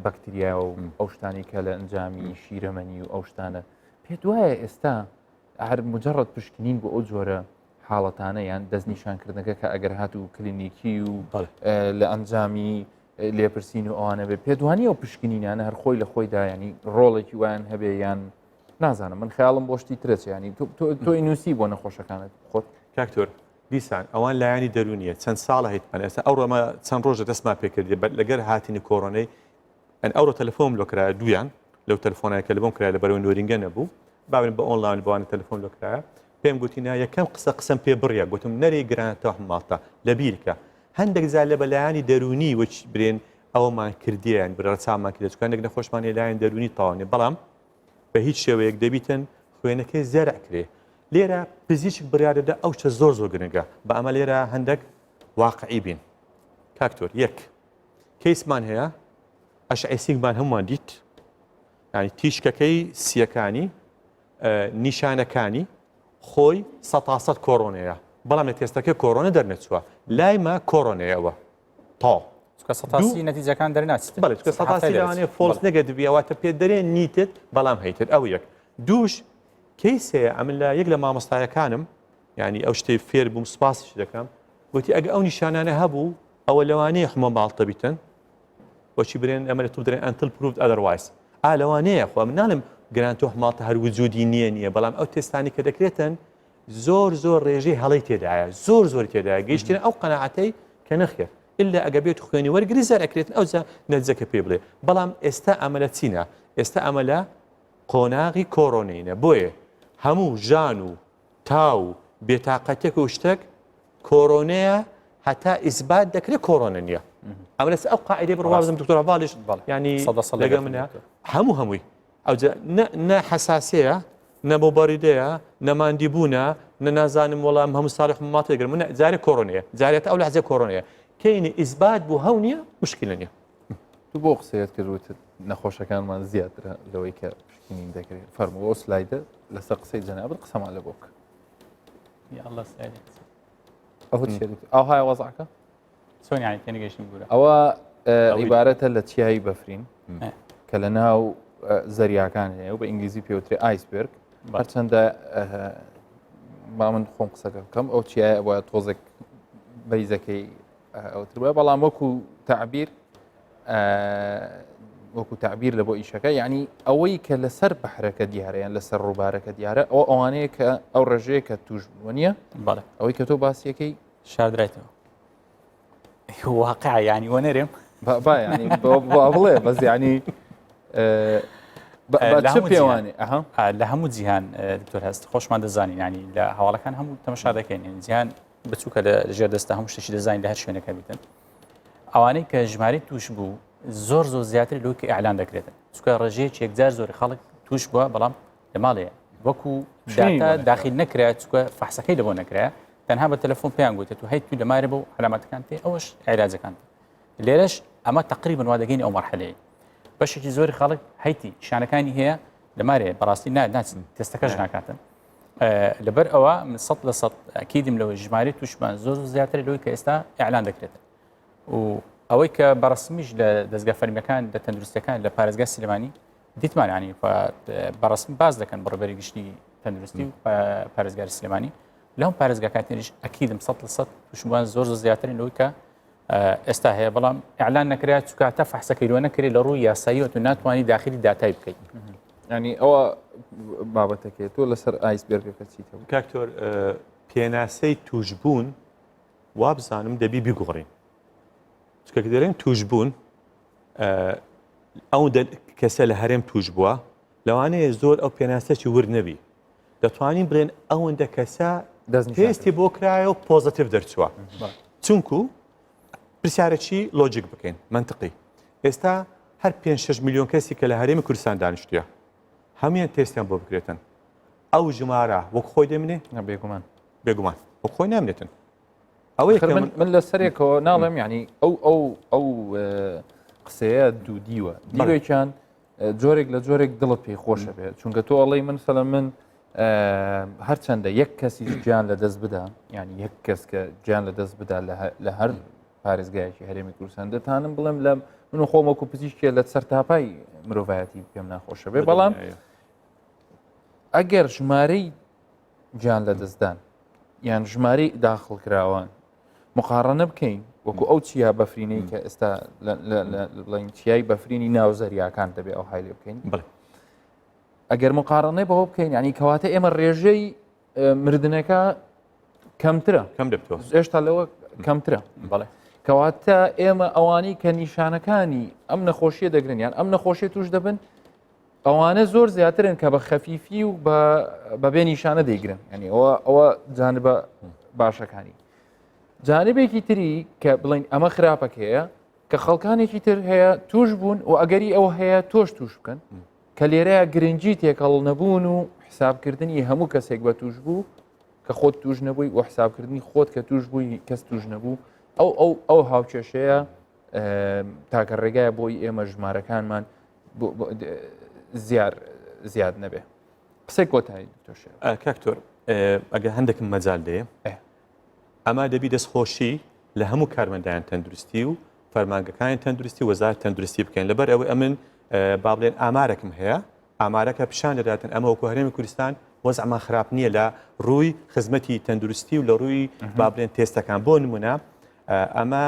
بەکتریا و ئەو شتانی کە لە ئەنجامی شیرەمەنی و ئەو شتانە پێت وایە ئێستا هەر مجرد پشکنین بۆ ئەو جۆرە حاڵەتانە یان دەستنیشانکردنەکە کە ئەگەر هاتوو کلینیکی و لە ئەنجامی لێپرسین و ئەوانە بێ پێدوانی ئەو پشکنینانە هەر خۆی لە خۆیدا ینی ڕۆڵێکی وایان هەبێ یان نازانم من خیاڵم بۆ شتی ترەچ ینی تۆی نووسی بۆ نەخۆشەکانت خۆت کاکتۆر دیسان ئەوان لایەنی دەرونیە چەند ساڵە هیتمان ئێستا ئەو ڕۆمە چەند ڕۆژە دەستمان پێکردی بە لەگەر هاتنی کۆرۆنەی ئەن ئەوڕۆ تەلەفۆنم لۆ کرایە دویان لەو تەلەفۆنای کە لەبۆم کرای لە بەرەوەی نۆرینگە نەبوو باون بە ئۆنلاین بەوانە تەلەفۆن لۆ کرایە پێم گوتی نا یەکەم قسە قسەم پێ بڕە گوتم نەرێ گرانتە ماڵتە لە بیرکە هەندێک جار لە بەلایانی دەرونی وەچ برێن ئەوەمان کردیان برەچامان کرد چکانێک نەخۆشمان لایەن دەرونی تاوانێ بەڵام بە هیچ شێوەیەک دەبیتن خوێنەکەی زەرع کرێ لێرە پزیشک بڕیاردەدا ئەو شتە زۆر زۆر گرنگە بە ئەمە لێرە هەندێک واقعی بین کاکتۆر یەک کەیسمان هەیە ئەشعەی سینگمان هەمووان دیت ینی تیشکەکەی سیەکانی نیشانەکانی خۆی سەتاسەد کۆرۆنەیە بەڵام لە تێستەکە کۆرۆنە دەرنەچووە لای مە کۆرۆنەیەوە تا چکە سەتاسی نەتیجەکان دەرناچێت بەڵێ چکە سەتاسی لەوانەیە false negative واتە پێ دەرێ نیتت بەڵام هەیتت ئەو یەک دووش case هەیە ئەمن لە یەک لە مامۆستایەکانم یعنی ئەو شتەی فێر بووم سپاسیش دەکەم گوتی ئەگە ئەو نیشانانە هەبوو ئەوە لەوانەیە حمە ماڵتە بیتن بۆچی برێن ئەمە لە توب درێن until proved otherwise ئا لەوانەیە خۆ من ناڵێم گرانتۆ ماڵتە هەر وجودی نییە نییە بەڵام ئەو تێستانی کە دەکرێتن زۆر زۆر ڕێژەی هەڵەی تێدایە زۆر زۆر تێدایە گەیشتینە ئەو قەناعەتەی کە نەخێر ئللا ئەگە بێت خوێنی وەرگری زار ئەکرێتن ئەوجا نەتیجەکە پێ بڵێ بەڵام ئێستا ئەمە لە چینە ئێستا ئەمە لە قۆناغی کۆرۆنینە بۆیە هەموو ژان و تا و بێتاقەتێک و شتێک کۆرۆنەیە هەتا ئیسبات دەکرێت کۆرۆنە نییە ئەمە لەسەر ئەو قاعدەی بڕوازم دکتۆر هەڤاڵیش ینی لەگە منە هەموو هەمووی ئەوجا نە حەساسەیە نە مۆباریدەیە نە ماندی بوونە نە نازانم وەڵام هەموو ساڵی حماتێ گرم منە جارێ کۆرۆنەیە جارێت ئەو لەحزە کۆرۆنەیە کەینی ئیسبات بوو هەو نییە مشکلە نییە تو بۆ قسەیەت کرد وتت نەخۆشەکانمان زیاترە لەوەی کە پشکنین دەکرێت فەرموو ئەو سلایدە لەسەر قسەی جەنابت قسەمان لە بۆ بکە یا الله سلایدە ئەوە چیە دکتۆر؟ ئەو هایە وەزعەکە چۆن یانی تێنەگەیشتم گورە ئەوە عیبارەتە لە چیایی بەفرین کە لە ناو زەریاکان هەیە و بە ئینگلیزی پێوترێ iceberg هەرچەندە با من خۆم قسەکە بکەم ئەو چیایە وایە تۆزێک بەیزەکەی ئەوتر بە بەڵام وەکو تعبیر. وەکو تعبیر لە بۆ ئیشەکە یعنی ئەوەی کە لەسەر بەحرەکە دیارە یان لەسەر ڕووبارەکە دیارە ئەو ئەوانەیە کە ئەو ڕێژەیە کە توش بووە نییە بەڵێ ئەوەی کە تۆ باسیەکەی شاردرایتەوە واقع ینی وەنەرێم با ینی بڵێ بەس ینی پێوانێ لە هەموو جیهان دکتۆر هەست خۆشمان دەزانین ینی لە هەواڵەکان هەموو تەمەشا دەکەین جیهان بچووکە لە ژێر دەستە هەموو شتێکی دەزانین لە هەر شوێنەکە بیتن ئەوانەی کە ژمارەی توش بوو زۆر زۆر زیاتر لەوەی کە ئیعلان دەکرێتن چونکە ڕێژەیەکی یەکجار زۆری خەڵک توش بووە بەڵام لە ماڵەیە وەکو داتا داخل نەکرا چونکە فەحسەکەی لەبۆ نەکرا تەنها بە تەلەفۆن پێیان گوتێت و هەیت تو لە مارە بۆ علامەتەکان تێ ئەوەش عیلاجەکان لێرەش ئەمە تقریبا وا دەگەین ئەو مەرحەلەیە بەشێکی زۆری خەڵک هەیتی شانەکانی هەیە لە مارێ بەڕاستی ناچن تێستەکەش ناکاتن لەبەر ئەوە من سە لە سە ئەکیدم لەوەی ژمارەی تووشمان زۆر زیاتر لەوەی کە ئێستا ئیعلان دەکرێت و ئەوەی کە بەڕسمیش لە دەستگا فەرمیەکان لە تەندروستەکان لە پارێزگای سلێمانی دیتمان ینی بەڕسم باز دەکەن بەڕێبەری گشتی تەندروستی و پارێزگاری سلێمانی لەم پارێزگاکانیش ئەکیدم سە لە سە تووشبووان زۆر زۆر زیاترن لەوەی کە ئێستا هەیە بەڵام ئیعلان نەکرا چونکە تا فەحسەکەی لۆ نەکرێت لە ڕووی یاساییەوە تو ناتوانانی داخلی داتای بکەیت ینی ئەوە بابەتەکەی تۆ لەسەر iceberg ەکە چیتە کاکتۆر پێناسەی توشبوون وابزانم دەبی بیگۆڕین چکە دەرێن توشبوون ئەو کەسە لە هەرێم توش بووە لەوانەیە زۆر ئەو پێناسەی ورد نەبی دەتوانین بڵێن ئەوەندە کەسە تێستی بۆ کرایە و positive دەرچووە چونکو پرسیارەکی لۆجیک بکەین منطقی ئێستا هەر 5 میلیۆن کەسی کە لە هەرێمی کوردستان دانیشتە هەمویان تێستیان بۆ بکرێتن ئەو ژمارە وەک خۆی دەمێنێ بێگومان بێگومان وەک خۆی نامێنێتن ئەوەی من من لە سەرێکەوە ناڵێم ینی ئەو ئەو ئەو قسەیە دوو دیوە دیوێکیان جۆرێک لە جۆرێک دڵت پێی خۆشە بێت چونکە تۆ ئەڵی من سەلە من هەرچەندە یەک کەسی گیان لە دەست بدا یعنی یەک کەس کە گیان لە دەست بدا لە هەر پارێزگایەکی هەرێمی کوردستان دەتانم بڵێم لە من و خۆم وەکو پزیشکێ لە سەرتاپای مرۆڤایەتی پێم ناخۆشە بێ بەڵام ئەگەر ژمارەی گیان لە دەستدان یان ژمارەی داخڵکراوان مقاڕنە بکەین وەکو ئەو چیا بەفرینەی کە ئێستا بڵین چیای بەفرینی ناو زەریاکان دەبێ ئەو های لێ بکەین ئەگەر مقاڕنەی بەوە بکەین ینی کەواتە ئێمە ڕێژەی مردنەکە کەمترە کەم دەبێتەوە هێشتا لەوە کەمترە بەڵێ کەواتە ئێمە ئەوانەی کە نیشانەکانی ئەم نەخۆشیە دەگرن یان ئەم نەخۆشی توش دەبن ئەوانە زۆر زیاترن کە بە خەفیفی و بەبێ نیشانە دەیگرن ینی ئەوە ئەوە جانبە باشەکانی جانبێکی تری کە بڵین ئەمە خراپەکەیە کە خەڵکانێکی تر هەیە توش بوون و ئەگەری ئەو هەیە تۆش توش بکەن کە لێرەیە گرنگی تێکەڵ نەبوون و حسابکردنی هەموو کەسێک بە توش بوو کە خۆت توش نەبووی و حسابکردنی خۆت کە توش بووی کەس توش نەبوو ئەو ئەو ئەو هاوکێشەیە تاکە ڕێگایە بۆی ئێمە ژمارەکانمان زیار زیاد نەبێ قسەی کۆتایی کاکتۆر ئەگە هەندێکم مەجال دێ ئەمە دەبی دەستخۆشی لە هەموو کارمەندان تەندروستی و فەرمانگەکانی تەندروستی وەزارەت تەندروستی بکەین لەبەر ئەوەی ئەمن با بڵێن ئامارێکم هەیە ئامارەکە پیشان دەداتن ئەمە وەکو هەرێمی کوردستان وەزعمان خراپ نییە لە ڕووی خزمەتی تەندروستی و لە ڕووی با بڵێن تێستەکان بۆ نمونە ئەمە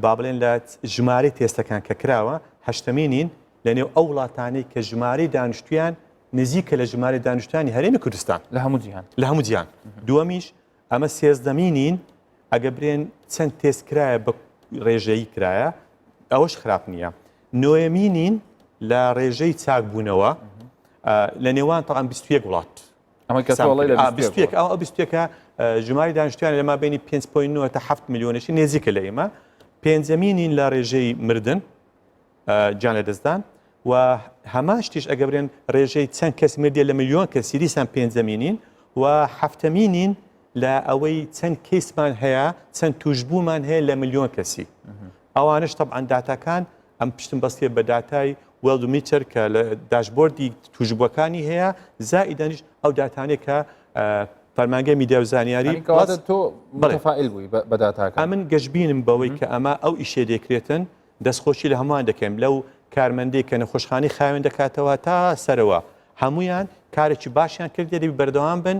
با بڵێن لە ژمارەی تێستەکان کە کراوە هەشتەمینین لە نێو ئەو وڵاتانەی کە ژمارەی دانیشتویان نزیکە لە ژمارەی دانیشتوانی هەرێمی کوردستان لە هەموو جیهان لە هەموو جیهان دووەمیش ئەمە سێزدەمینین ئەگە برێن چەند تێست کرایە بە ڕێژەیی کرایە ئەوەش خراپ نییە نۆیەمینین لە ڕێژەی چاکبوونەوە لە نێوان تاان 21 وڵات ئەمە کە 21 ئەو 21 ژماری دانیشتویان لە مابینی 5.9 تا 7 میلیۆنشی نێزیکە لە ئێمە پێنجەمینین لە ڕێژەی مردن گیان لەدەستدان و هەمان شتیش ئەگە برێن ڕێژەی چەند کەس مردیە لە ملیۆن کەسی دیسان پێنجەمینین و هەفتەمینین لە ئەوەی چەند کەیسمان هەیە چەند توشببوومان هەیە لە ملیۆن کەسی ئەوانش طبعا داتاکان ئەم پشتم بەستێ بە داتای Worldometer کە لە dashboard ی توشبووەکانی هەیە زائیدەنیش ئەو داتانێک کە فەرمانگەی میدیا و زانیاری تۆ متفائل بووی بە داتاکە من گەشببینم بەوەی کە ئەمە ئەو ئیشێ دەکرێتن دەستخۆشی لە هەمووان دەکەین لەو کارمەندەی کە نەخۆشخانەی خاوێن دەکاتەوە تا سەرەوە هەمویان کارێکی باشیان کردیە دەبی بەردەوام بن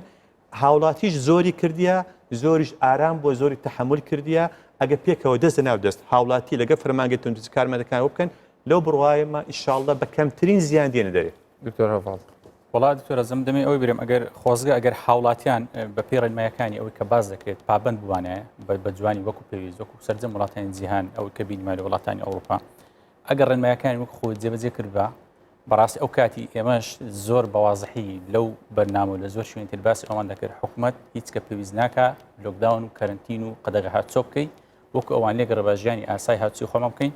هاوڵاتیش زۆری کردیە زۆریش ئارام بۆ زۆری تەحمل کردیە ئەگە پێکەوە دەست ناو دەست هاوڵاتی لەگە فەرمانگە تەندروستی کارمەندەکان بکەن. لەو بڕوایەمە ئیشاڵڵە بە کەمترین زیان دێنە دەرێ. دکتۆر هەڤاڵ. وەڵا دکتۆر ئەزم دەمێ ئەوەی برێم ئەگەر خۆزگە ئەگەر هاوڵاتیان بە پێی ڕێنمایەکانی ئەوەی کە باس دەکرێت پابند بوانایە بە جوانی وەکو پێویست وەکو سەرجەم وڵاتانی جیهان ئەوەی کە بینیمان لە وڵاتانی ئەوروپا ئەگەر ڕێنمایەکانی وەک خۆی جێبەجێ کردبا بەڕاستی ئەو کاتی ئێمەش زۆر بەوازحی لەو بەرنامە و لە زۆر شوێنی تر باسی ئەوان دەکرد حکومت هیچ کە پێویست ناکا lockdown و کەرنتین و قەدەغە هاتچۆ بکەی وەکو ئەوان لێگەڕێ بە ژیانی ئاسای هاتچۆی خۆمان بکەین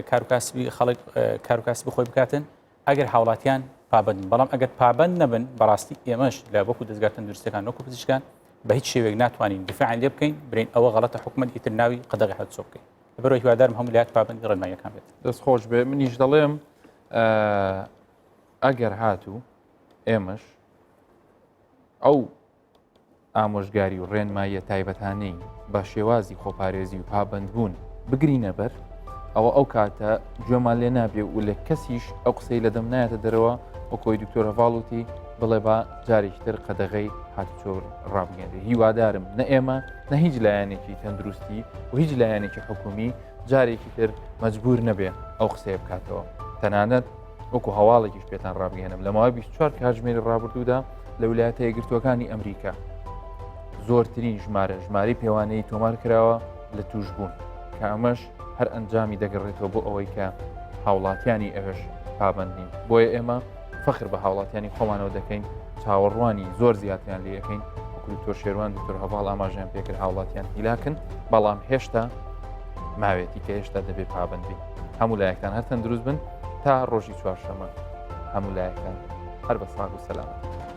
کاروکاسبی خەڵک کاروکاسبی خۆی بکاتن ئەگەر هاوڵاتیان پابند بەڵام ئەگەر پابند نەبن بەڕاستی ئێمەش لە وەکو دەزگا تەندروستەکان وەکو پزیشکان بە هیچ شێوەیەک ناتوانین دیفاعیان لێ بکەین برین ئەوە غەڵەتە حکومت ئیتر ناوی قەدەغی هاتوچۆ بکەین لەبەرەوە هیوادارم هەموو لایەک پابندی ڕێنماییەکان بێت. دەست خۆش بێ منیش دەڵێم ئەگەر هاتوو ئێمەش ئەو ئامۆژگاری و ڕێنماییە تایبەتانەی بە شێوازی خۆپارێزی و پابەندبوون بگرینە بەر ئەوە ئەو کاتە گوێمان لێ نابێ و لە کەسیش ئەو قسەی لە دەم نایەتە دەرەوە وەکۆی دکتۆر هەڤاڵوتی بڵێ با جارێکی تر قەدەغەی هاتوچۆ ڕابگەێنێ هیوادارم نە ئێمە نە هیچ لایەنێکی تەندروستی و هیچ لایەنێکی حکومی جارێکی تر مەجبور نەبێ ئەو قسەیە بکاتەوە تەنانەت وەکو هەواڵێکیش پێتان ڕابگەێنم لە ماوەی 24 کاتژمێری ڕابردوودا لە ویلایەتە یەکگرتووەکانی ئەمریکا زۆرترین ژمارە ژمارەی پێوانەی تۆمار کراوە لە توشبوون کە ئەمەش هەر ئەنجامی دەگەڕێتەوە بۆ ئەوەی کە هاوڵاتیانی ئەوێش پابند نین بۆیە ئێمە فەخر بە هاوڵاتیانی خۆمانەوە دەکەین چاوەڕوانی زۆر زیاتریان لێ یەکەین وەکو دکتۆر شێروان دکتۆر هەڤاڵ ئاماژەیان پێکرد هاوڵاتیان هیلاکن بەڵام هێشتا ماوێتی کە هێشتا دەبێت پابند بین هەموو لایەکتان هەر تەندروست بن تا ڕۆژی چوارشەمە هەموو لایەکتان هەر بە ساغ و سەلامەت.